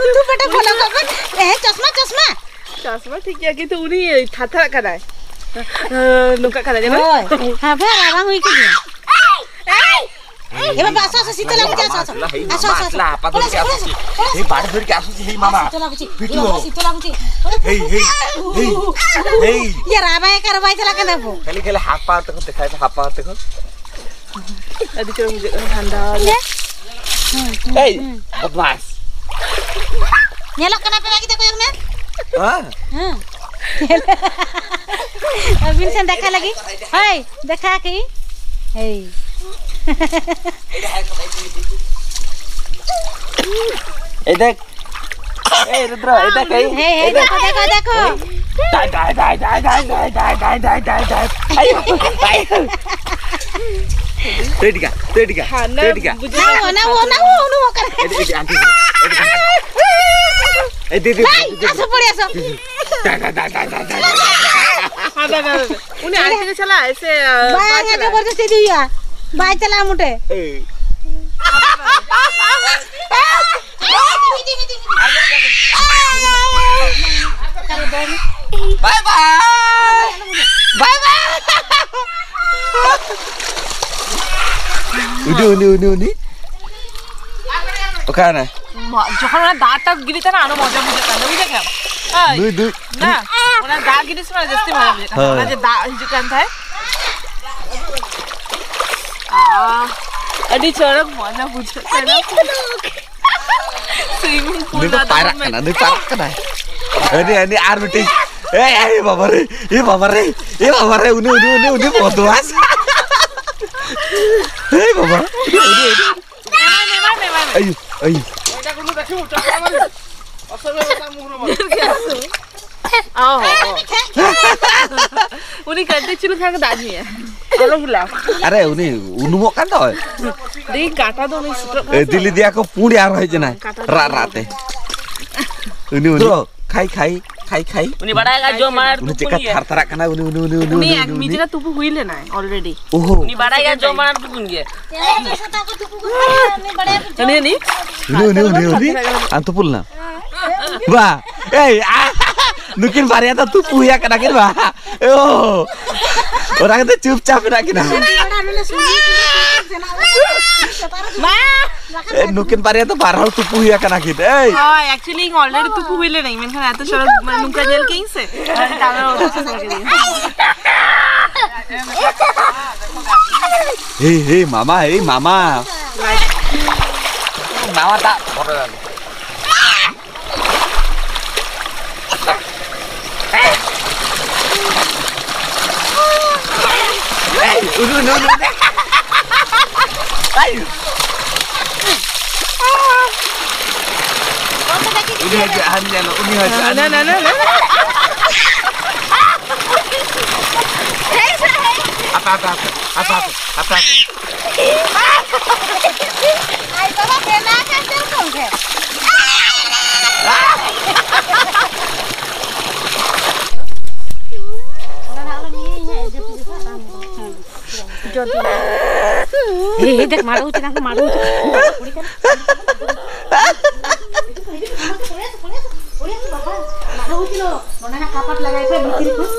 ᱩᱛᱩ ᱯᱟᱴᱟ ᱯᱷᱚᱞᱚ ᱠᱚ ᱠᱚ᱾ ᱮ, ᱪᱚᱥᱢᱟ, ᱪᱚᱥᱢᱟ᱾ ᱪᱚᱥᱢᱟ ᱴᱷᱤᱠ ᱜᱮᱭᱟ, ᱠᱤᱱᱛᱩ ᱩᱱᱤ ᱛᱷᱟᱛᱷᱟᱜ ᱠᱟᱱᱟᱭ᱾ ᱱᱚᱝᱠᱟᱜ ᱠᱟᱱᱟᱭ, ᱧᱮᱞ ᱢᱮ᱾ ᱦᱳᱭ, ᱦᱟᱵᱮ ᱨᱟᱵᱟᱝ ᱦᱩᱭ ᱠᱟᱱᱟ᱾ ᱮ ᱵᱟᱵᱟ, ᱟᱥᱚ, ᱟᱥᱚ, ᱥᱤᱛᱟᱹ ᱞᱟᱜᱩᱪᱤ, ᱟᱥᱚ, ᱟᱥᱚ᱾ ᱦᱮᱭ ᱢᱟᱢᱟ, ᱟᱥᱚ, ᱟᱥᱚ, ᱟᱥᱚ᱾ ᱟᱥᱚ, ᱟᱥᱚ, ᱟᱥᱚ᱾ ᱦᱮᱭ ᱵᱟᱲ ᱫᱷᱚᱨ ᱠᱮ ᱟᱥᱚ, ᱦᱮᱭ ᱢᱟᱢᱟ᱾ ᱥᱤᱛᱟᱹ ᱞᱟᱜᱩᱪᱤ᱾ ᱯᱤᱴᱩ᱾ ᱦᱮᱭ ᱵᱟᱵᱟ, ᱥᱤᱛᱟᱹ ᱞᱟᱜᱩᱪᱤ᱾ ᱦᱮᱭ, ᱦᱮᱭ, ᱦᱮᱭ᱾ ᱦᱮᱭ᱾ ᱭᱟ ᱨᱟᱵᱟᱭ ᱠᱟ ᱨᱟᱵᱟᱭ ᱪᱟᱞᱟᱜ ᱠᱟᱱᱟ ᱵᱚ᱾ ᱠᱷᱟᱹᱞᱤ, ᱠᱷᱟᱹᱞᱤ ᱦᱟᱯᱟ ᱛᱮᱠᱚ ᱫᱮᱠᱷᱟᱭ ᱯᱮ, ᱦᱟᱯᱟ ᱛᱮᱠᱚ᱾ ᱟᱹᱰᱤ ᱪᱚᱨᱚᱠ ᱵᱩᱡᱷᱟᱹᱜ ᱠᱟᱱᱟ, ᱴᱷᱟᱱᱰᱟ᱾ ᱮᱭ, ᱵᱚᱫᱢᱟᱥ᱾ ᱧᱮᱞᱚᱜ ᱠᱟᱱᱟ ᱯᱮ ᱵᱟᱹᱜᱤ ᱛᱟᱠᱚ, ᱧᱮᱞ ᱢᱮ᱾ ᱦᱮᱸ? ᱦᱮᱸ᱾ ᱟᱹᱵᱤᱱ ᱥᱮᱱ ᱫᱮᱠᱷᱟ ᱞᱟᱹᱜᱤᱫ᱾ ᱦᱳᱭ, ᱫᱮᱠᱷᱟ ᱠᱮᱜ ᱟᱹᱧ᱾ ᱦᱳᱭ᱾ ᱮ ᱫᱮᱠᱷ᱾ ᱮᱭ ᱨᱩᱫᱨᱚ, ᱮ ᱫᱮᱠᱷ, ᱮᱭ᱾ ᱦᱮᱸ, ᱦᱮᱸ, ᱮ ᱫᱮᱠᱷ᱾ ᱫᱮᱠᱷᱚ, ᱫᱮᱠᱷᱚ, ᱫᱮᱠᱷᱚ᱾ ᱮᱭ᱾ ᱫᱟᱭ, ᱫᱟᱭ, ᱫᱟᱭ᱾ ᱟᱭᱳ, ᱟᱭᱳ᱾ ᱛᱟᱹᱭ ᱴᱤᱠᱟ, ᱛᱟᱹᱭ ᱴᱤᱠᱟ, ᱦᱟᱱᱟ ᱛᱟᱹᱭ ᱴᱤᱠᱟ᱾ ᱵᱩᱡᱷᱟᱹᱣ ᱚᱱᱟ, ᱚᱱᱟ, ᱚᱱᱟ, ᱚᱱᱟ, ᱚᱱᱟ᱾ ᱮ ᱫᱮᱠᱷ, ᱮ ᱫᱮᱠᱷ, ᱟᱱᱴᱤ, ᱮ ᱫᱮᱠᱷ᱾ ᱮ ᱫᱮᱠᱷ, ᱮ ᱫᱮᱠᱷ, ᱮᱭ, ᱮ ᱫᱮᱠᱷ᱾ ᱟᱥᱚ ᱯᱚᱲᱮ, ᱟᱥᱚ᱾ ᱫᱟᱭ, ᱫᱟᱭ, ᱫᱟᱭ᱾ ᱦᱟᱸᱰᱮ, ᱦᱟᱸᱰᱮ, ᱦᱟᱸᱰᱮ᱾ ᱩᱱᱤ ᱟᱡ ᱛᱮᱜᱮ ᱪᱟᱞᱟᱜ ᱟᱭ ᱥᱮ, ᱟ, ᱵᱟᱝ, ᱵᱟᱭ ᱟᱡ ᱪᱟᱞᱟᱜ ᱟᱭ? ᱡᱚᱵᱚᱨᱫᱚᱥᱛᱤ ᱤᱫᱤ ᱦᱩᱭᱩᱜᱼᱟ᱾ ᱵᱟᱭ ᱪᱟᱞᱟᱜᱼᱟ ᱢᱚᱴᱮ᱾ ᱮᱭ᱾ ᱵᱟᱭ ᱵᱟᱭ᱾ ᱵᱟᱭ ᱵᱟᱭ᱾ ᱩᱱᱤ, ᱩᱱᱤ, ᱩᱱᱤ, ᱩᱱᱤ᱾ ᱚᱠᱟᱭᱮᱱᱟᱭ? ᱢᱟ-, ᱡᱚᱠᱷᱚᱱ ᱚᱱᱟ ᱫᱟᱜ ᱴᱟᱜ ᱜᱤᱰᱤ ᱛᱟᱦᱮᱱᱟ, ᱟᱨᱚ ᱢᱚᱡᱟ ᱵᱩᱡᱷᱟᱹᱜ ᱠᱟᱱ ᱛᱟᱦᱮᱸ, ᱵᱩᱡᱷᱟᱹᱣ ᱠᱮᱫᱟᱢ? ᱦᱳᱭ᱾ ᱱᱩᱭ ᱫᱩ-, ᱱᱟ, ᱚᱱᱟ ᱫᱟᱜ ᱜᱤᱰᱤ ᱥᱚᱢᱚᱭ ᱡᱟᱹᱥᱛᱤ ᱢᱚᱡᱟ ᱵᱩᱡᱷᱟᱹᱜ ᱠᱟᱱ ᱛᱟᱦᱮᱸ᱾ ᱦᱳᱭ᱾ ᱚᱱᱟ ᱡᱮ ᱫᱟᱜ ᱦᱤᱡᱩᱜ ᱠᱟᱱ ᱛᱟᱦᱮᱸ᱾ ᱟᱦ, ᱟᱹᱰᱤ ᱪᱚᱨᱚᱠ ᱢᱚᱡᱟ ᱵᱩᱡᱷᱟᱹᱜ ᱠᱟᱱᱟ᱾ Swimming pool ᱱᱩᱭ ᱫᱚ ᱫᱟᱜ ᱯᱟᱭᱨᱟᱜ ᱫᱚ ᱠᱟᱱᱟ, ᱱᱩᱭ ᱯᱟᱭᱨᱟᱜ ᱠᱟᱱᱟᱭ᱾ ᱟᱹᱰᱤ, ᱟᱹᱰᱤ ᱟᱨ ᱢᱤᱫᱴᱤᱡ, ᱮᱭ, ᱮᱭ, ᱵᱟᱵᱟ ᱨᱮ, ᱮ ᱵᱟᱵᱟ ᱨᱮ, ᱮ ᱵᱟᱵᱟ ᱨᱮ, ᱩᱱᱤ, ᱩᱱᱤ, ᱩᱱᱤ, ᱩᱱᱤ ᱵᱚᱫᱢᱟᱥ᱾ ᱮᱭ ᱵᱟᱵᱟ, ᱩᱱᱤ, ᱩᱱᱤ᱾ ᱮᱢᱟᱭ ᱢᱮ, ᱮᱢᱟᱭ ᱢᱮ, ᱮᱢᱟᱭ ᱢᱮ᱾ ᱟᱭᱩ, ᱟᱭᱩ᱾ ᱚ, ᱚ᱾ ᱩᱱᱤ ᱠᱟᱹᱴᱤᱡ ᱪᱩᱞᱩᱝ ᱠᱷᱟᱱ ᱜᱮ ᱫᱟᱜ ᱧᱩᱭᱟ᱾ ᱟᱞᱚ ᱵᱩᱞᱟ᱾ ᱟᱨᱮ, ᱩᱱᱤ ᱩᱱᱩᱢᱚᱜ ᱠᱟᱱ ᱫᱚᱭ᱾ ᱫᱮᱭ ᱠᱟᱴᱟ ᱫᱚ ᱩᱱᱤ ᱥᱩᱴᱨᱚᱜ ᱠᱟᱱᱟ ᱮ, ᱥᱮ? ᱫᱤᱞᱤ ᱫᱮᱭᱟ ᱠᱚ ᱯᱩᱸᱰ ᱟᱨ ᱦᱮᱡ ᱮᱱᱟᱭ᱾ ᱠᱟᱴᱟ ᱫᱚ ᱨᱟᱜ ᱨᱟᱜ ᱛᱮ᱾ ᱩᱱᱤ, ᱩᱱᱤ᱾ ᱫᱩᱨᱚ, ᱠᱷᱟᱭ, ᱠᱷᱟᱭ, ᱠᱷᱟᱭ, ᱠᱷᱟᱭ᱾ ᱩᱱᱤ ᱵᱟᱲᱟᱭ ᱜᱮ ᱡᱚᱢ ᱢᱟᱲᱟᱝ ᱩᱱᱤ ᱪᱮᱫᱠᱟ ᱛᱩᱯᱩᱱ ᱜᱮᱭᱟ᱾ ᱛᱷᱟᱨ ᱛᱷᱟᱨᱟᱜ ᱠᱟᱱᱟᱭ, ᱩᱱᱤ, ᱩᱱᱤ, ᱩᱱᱤ, ᱩᱱᱤ, ᱩᱱᱤ, ᱩᱱᱤ, ᱩᱱᱤ᱾ ᱢᱤᱫ ᱡᱮᱞᱟ ᱛᱩᱯᱩ ᱦᱩᱭ ᱞᱮᱱᱟᱭ already᱾ ᱳᱦᱳ᱾ ᱩᱱᱤ ᱵᱟᱲᱟᱭ ᱜᱮ ᱡᱚᱢ ᱢᱟᱲᱟᱝ ᱛᱩᱯᱩᱱ ᱜᱮᱭᱟ᱾ ᱩᱱᱤ, ᱩᱱᱤ᱾ ᱩᱱᱤ, ᱩᱱᱤ, ᱩᱱᱤ, ᱩᱱᱤ᱾ ᱟᱢ ᱛᱩᱯᱩ ᱞᱮᱱᱟᱢ? ᱵᱟ, ᱮᱭ, ᱟ, ᱱᱩᱠᱤᱱ ᱵᱟᱨᱭᱟ ᱫᱚ ᱛᱩᱯᱩ ᱦᱩᱭ ᱟᱠᱟᱱᱟ ᱠᱤᱱ ᱵᱟ? ᱳ, ᱚᱱᱟ ᱠᱟᱛᱮ ᱪᱩᱯᱪᱟᱯ ᱢᱮᱱᱟᱜ ᱠᱤᱱᱟ᱾ ᱢᱟ᱾ ᱮ, ᱱᱩᱠᱤᱱ ᱵᱟᱨᱭᱟ ᱫᱚ ᱵᱟᱨ ᱦᱚᱲ ᱛᱩᱯᱩ ᱦᱩᱭ ᱟᱠᱟᱱᱟ ᱠᱤᱱ, ᱮᱭ᱾ ᱦᱳᱭ, actually ᱤᱧ already ᱛᱩᱯᱩ ᱦᱩᱭ ᱞᱮᱱᱟᱹᱧ, ᱢᱮᱱᱠᱷᱟᱱ ᱮᱛᱚ ᱪᱚᱨᱚᱠ, ᱢᱟᱱᱮ, ᱱᱚᱝᱠᱟ ᱧᱮᱞ ᱠᱮᱜ ᱤᱧ ᱥᱮ, ᱟᱫᱚ ᱛᱟᱨᱯᱚᱨᱮ ᱚᱲᱟᱜ ᱥᱮᱫ ᱪᱟᱞᱟᱣ ᱠᱮᱫᱤᱧ᱾ ᱦᱮ, ᱦᱮ, ᱢᱟᱢᱟ, ᱦᱮ, ᱢᱟᱢᱟ᱾ ᱱᱟᱣᱟ ᱫᱟᱜ ᱵᱚᱞᱚ ᱮᱱ᱾ ᱮᱭ, ᱩᱱᱩ, ᱩᱱᱩ, ᱩᱱᱩ᱾ ᱟᱭ᱾ ᱩᱱᱤ ᱦᱚᱸ ᱡᱟᱦᱟᱱ ᱧᱮᱞᱚᱜ, ᱩᱱᱤ ᱦᱚᱸ ᱡᱟᱦᱟᱱ ᱱᱟ, ᱱᱟ, ᱱᱟ, ᱱᱟ᱾ ᱦᱟᱯᱮ, ᱦᱟᱯᱮ, ᱦᱟᱯᱮ᱾ ᱦᱟᱯᱮ, ᱦᱟᱯᱮ, ᱦᱟᱯᱮ, ᱦᱟᱯᱮ᱾ ᱟᱭ ᱵᱟᱵᱟ, ᱵᱮᱱᱟ ᱠᱟᱱ ᱪᱮᱫ ᱠᱚ ᱜᱮ? ᱦᱮ, ᱦᱮ, ᱫᱮᱠᱷ, ᱢᱟᱨᱳ ᱦᱚᱪᱚ ᱱᱟ, ᱢᱟᱨᱳ ᱦᱚᱪᱚ᱾ ᱚᱱᱟ ᱦᱟᱸᱜ ᱠᱟᱯᱟᱴ ᱞᱟᱜᱟᱭ ᱯᱮ ᱵᱷᱤᱛᱨᱤ ᱠᱷᱚᱱ᱾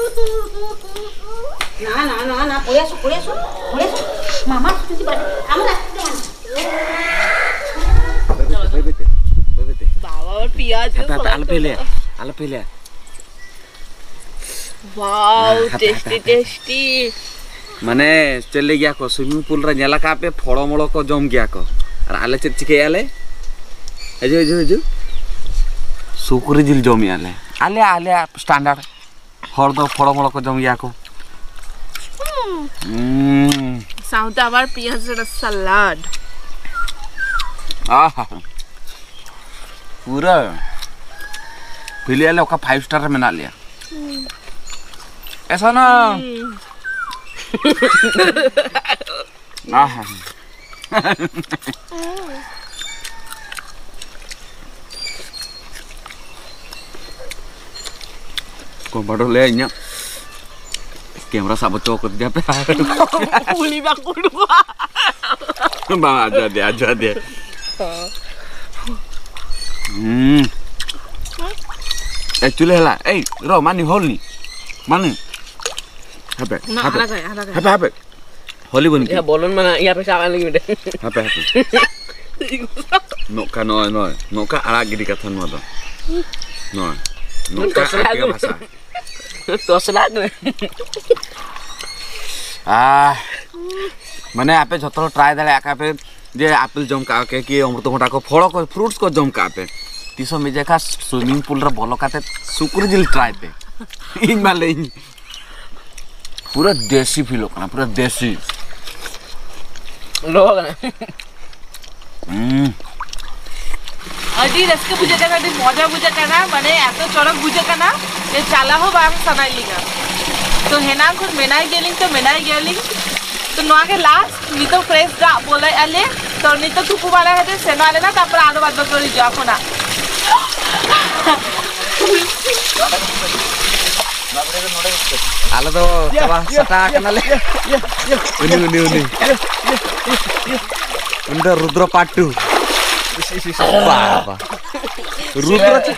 ᱱᱟ, ᱱᱟ, ᱱᱟ, ᱱᱟ, ᱯᱚᱲᱮ ᱟᱥᱚ, ᱯᱚᱲᱮ ᱟᱥᱚ, ᱯᱚᱲᱮ ᱟᱥᱚ᱾ ᱢᱟᱢᱟ, ᱛᱩᱢ ᱵᱟᱲᱟᱭ, ᱟᱢ ᱨᱟᱥᱛᱟ ᱛᱮ ᱵᱟᱝ᱾ ᱯᱮᱭᱟᱡᱽ ᱦᱟᱯᱮ, ᱦᱟᱯᱮ, ᱟᱞᱚᱯᱮ ᱞᱟᱹᱭᱟ, ᱟᱞᱚᱯᱮ ᱞᱟᱹᱭᱟ᱾ ᱣᱟᱣ, ᱦᱟᱯᱮ, ᱦᱟᱯᱮ, ᱴᱮᱥᱴᱤ, ᱦᱟᱯᱮ᱾ ᱴᱮᱥᱴᱤ᱾ ᱢᱟᱱᱮ, ᱪᱮᱫ ᱞᱟᱹᱭ ᱜᱮᱭᱟ ᱠᱚ, swimming pool ᱨᱮ ᱧᱮᱞ ᱟᱠᱟᱫ ᱯᱮ, ᱯᱷᱚᱲᱚ ᱢᱚᱲᱚ ᱠᱚ ᱡᱚᱢ ᱜᱮᱭᱟ ᱠᱚ᱾ ᱟᱨ ᱟᱞᱮ ᱪᱮᱫ ᱪᱤᱠᱟᱹᱭᱮᱫᱼᱟ ᱞᱮ? ᱦᱤᱡᱩᱜ, ᱦᱤᱡᱩᱜ, ᱦᱤᱡᱩᱜ᱾ ᱥᱩᱠᱨᱤ ᱡᱤᱞ ᱡᱚᱢᱮᱫᱼᱟ ᱞᱮ᱾ ᱟᱞᱮ, ᱟᱞᱮᱭᱟᱜ standard᱾ ᱦᱚᱲ ᱫᱚ ᱯᱷᱚᱲᱚ ᱢᱚᱲᱚ ᱠᱚ ᱡᱚᱢ ᱜᱮᱭᱟ ᱠᱚ᱾ ᱦᱩᱸ᱾ ᱥᱟᱶᱛᱮ ᱟᱵᱟᱨ ᱯᱮᱸᱭᱟᱡᱽ ᱨᱮ ᱥᱟᱞᱟᱰ᱾ ᱟᱦᱟ᱾ ᱯᱩᱨᱟᱹ ᱯᱷᱤᱞ ᱮᱫᱼᱟ ᱞᱮ ᱚᱠᱟ five star ᱨᱮ ᱢᱮᱱᱟᱜ ᱞᱮᱭᱟ᱾ ᱮᱥᱟ ᱱᱟ᱾ ᱦᱩᱸ᱾ ᱟᱦᱟ᱾ ᱠᱚ ᱵᱟᱰᱚ ᱞᱟᱹᱭᱟ ᱤᱧᱟᱹᱜ camera ᱥᱟᱵ ᱦᱚᱪᱚ ᱠᱟᱫᱤᱧᱟ ᱯᱮ᱾ ᱩᱞᱤ ᱵᱟᱠᱚ ᱩᱰᱩᱠᱚᱜᱼᱟ᱾ ᱵᱟᱝ, ᱟᱡᱚ ᱟᱫᱮ, ᱟᱡᱚ ᱟᱫᱮ᱾ ᱦᱩᱸ᱾ ᱮᱠᱪᱩᱭᱮᱞᱤ ᱦᱮᱞᱟ, ᱮᱭ, ᱨᱚ, ᱢᱟᱱᱤ, ᱦᱚᱞ ᱱᱤ᱾ ᱢᱟᱱᱤ᱾ ᱦᱟᱯᱮ, ᱚᱱᱟ ᱦᱟᱯᱮ᱾ ᱟᱞᱟᱜᱟᱭ, ᱟᱞᱟᱜᱟᱭ᱾ ᱦᱟᱯᱮ, ᱦᱟᱯᱮ᱾ ᱦᱚᱞᱤ ᱵᱚᱱ ᱡᱟᱦᱟᱸ ᱵᱚᱞᱚᱱ ᱢᱟᱱᱟ, ᱤᱭᱟᱹ ᱯᱮ ᱥᱟᱵ ᱟᱹᱞᱤᱧ ᱢᱤᱫᱴᱮᱱ᱾ ᱦᱟᱯᱮ, ᱦᱟᱯᱮ᱾ ᱱᱚᱝᱠᱟ, ᱱᱚᱜᱼᱚᱭ, ᱱᱚᱜᱼᱚᱭ᱾ ᱱᱚᱝᱠᱟ ᱟᱲᱟᱜ ᱜᱤᱰᱤ ᱠᱟᱛᱷᱟ ᱱᱚᱣᱟ ᱫᱚ᱾ ᱱᱚᱣᱟ᱾ ᱱᱚᱝᱠᱟ ᱛᱚᱥᱞᱟ ᱟᱲᱟᱜ ᱜᱤᱰᱤ ᱟᱹᱜᱩ᱾ ᱵᱷᱟᱥᱟ᱾ ᱛᱚᱥᱞᱟ ᱟᱹᱜᱩ᱾ ᱟᱦ᱾ ᱢᱟᱱᱮ, ᱟᱯᱮ ᱡᱷᱚᱛᱚ ᱦᱚᱲ try ᱫᱟᱲᱮᱭᱟᱜ ᱠᱟᱱᱟ ᱯᱮ ᱡᱮ apple ᱡᱚᱢ ᱠᱟᱜᱼᱟ ᱯᱮ ᱠᱤ ᱚᱢᱨᱩᱛ ᱵᱷᱚᱸᱰᱟ ᱠᱚ, ᱯᱷᱚᱲᱚ ᱠᱚ, fruits ᱠᱚ ᱡᱚᱢ ᱠᱟᱜᱼᱟ ᱯᱮ᱾ ᱛᱤᱥ ᱦᱚᱸ ᱢᱤᱫ ᱡᱮᱠᱷᱟ swimming pool ᱨᱮ ᱵᱚᱞᱚ ᱠᱟᱛᱮ ᱥᱩᱠᱨᱤ ᱡᱤᱞ try ᱯᱮ᱾ ᱤᱧ ᱢᱟ ᱞᱟᱹᱭᱟᱹᱧ᱾ ᱯᱩᱨᱟᱹ ᱫᱮᱥᱤ ᱯᱷᱤᱞᱚᱜ ᱠᱟᱱᱟ, ᱯᱩᱨᱟᱹ ᱫᱮᱥᱤ᱾ ᱞᱚ ᱠᱟᱱᱟ᱾ ᱦᱩᱸ᱾ ᱟᱹᱰᱤ ᱨᱟᱹᱥᱠᱟᱹ ᱵᱩᱡᱷᱟᱹᱜ ᱠᱟᱱᱟ, ᱟᱹᱰᱤ ᱢᱚᱡᱟ ᱵᱩᱡᱷᱟᱹᱜ ᱠᱟᱱᱟ, ᱢᱟᱱᱮ ᱮᱛᱚ ᱪᱚᱨᱚᱠ ᱵᱩᱡᱷᱟᱹᱜ ᱠᱟᱱᱟ ᱡᱮ ᱪᱟᱞᱟᱣ ᱦᱚᱸ ᱵᱟᱝ ᱥᱟᱱᱟᱭᱮᱫ ᱞᱤᱧᱟ᱾ ᱛᱚ ᱦᱮᱱᱟᱝ ᱠᱷᱚᱱ ᱢᱮᱱᱟᱭ ᱜᱮᱭᱟᱞᱤᱧ, ᱛᱚ ᱢᱮᱱᱟᱭ ᱜᱮᱭᱟᱞᱤᱧ, ᱛᱚ ᱱᱚᱣᱟ ᱜᱮ last᱾ ᱱᱤᱛᱚᱜ fresh ᱫᱟᱜ ᱵᱚᱞᱚᱭᱮᱫᱼᱟ ᱞᱮ, ᱛᱚ ᱱᱤᱛᱚᱜ ᱛᱩᱯᱩ ᱵᱟᱲᱟ ᱠᱟᱛᱮ ᱥᱮᱱᱚᱜ ᱟᱞᱮ ᱱᱟ, ᱛᱟᱨᱯᱚᱨ ᱟᱨᱚ ᱵᱟᱫ ᱵᱟᱹᱠᱤ ᱦᱤᱡᱩᱜᱼᱟ ᱠᱷᱚᱱᱟᱜ᱾ ᱟᱞᱮ ᱫᱚ ᱪᱟᱵᱟ ᱥᱟᱴᱟ ᱠᱟᱱᱟᱞᱮ᱾ ᱩᱱᱤ, ᱩᱱᱤ, ᱩᱱᱤ᱾ ᱩᱱᱤ ᱫᱚ ᱨᱩᱫᱽᱨᱚ part two᱾ ᱵᱟᱵᱟ᱾ ᱨᱩᱫᱽᱨᱚ ᱪᱮᱫ,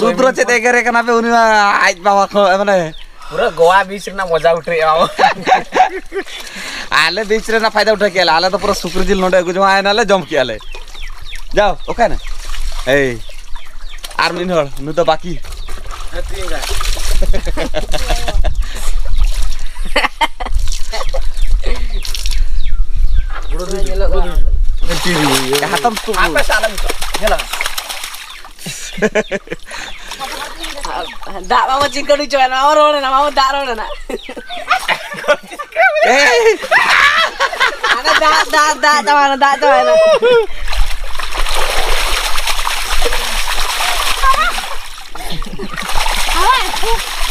ᱨᱩᱫᱽᱨᱚ ᱪᱮᱫ ᱮᱜᱮᱨᱮ ᱠᱟᱱᱟ ᱯᱮ? ᱩᱱᱤ ᱢᱟ ᱟᱡ ᱵᱟᱵᱟ ᱠᱷᱚᱱ, ᱢᱟᱱᱮ, ᱯᱩᱨᱟᱹ ᱜᱳᱣᱟ beach ᱨᱮᱱᱟᱜ ᱢᱚᱡᱟ ᱩᱴᱷᱟᱹᱣᱮᱜᱼᱟ ᱵᱟᱵᱟ᱾ ᱟᱞᱮ beach ᱨᱮᱱᱟᱜ ᱯᱷᱟᱭᱫᱟ ᱩᱴᱷᱟᱹᱣ ᱠᱮᱜᱼᱟ ᱞᱮ᱾ ᱟᱞᱮ ᱫᱚ ᱯᱩᱨᱟᱹ ᱥᱩᱠᱨᱤ ᱡᱤᱞ ᱱᱚᱰᱮ ᱟᱹᱜᱩ ᱡᱚᱝ ᱟᱭ ᱱᱟᱞᱮ, ᱡᱚᱢ ᱠᱮᱜᱼᱟ ᱞᱮ᱾ ᱡᱟᱣ, ᱚᱠᱟᱭᱱᱟ? ᱮᱭ᱾ ᱟᱨ ᱢᱤᱫ ᱦᱚᱲ, ᱱᱩᱭ ᱫᱚ ᱵᱟᱠᱤ᱾ ᱦᱟᱛᱟᱢ ᱛᱩ᱾ ᱧᱮᱞᱟ᱾ ᱫᱟᱜ ᱵᱟᱵᱚ ᱪᱤᱱᱠᱟᱹ ᱦᱚᱪᱚᱭᱟ, ᱱᱚᱣᱟ ᱨᱚᱲ ᱮᱱᱟ, ᱵᱟᱵᱚ ᱫᱟᱜ ᱨᱚᱲ ᱮᱱᱟ᱾ ᱮᱭ! ᱟᱫᱚ ᱫᱟᱜ, ᱫᱟᱜ, ᱫᱟᱜ ᱪᱟᱵᱟᱭᱮᱱᱟ, ᱫᱟᱜ ᱪᱟᱵᱟᱭᱮᱱᱟ᱾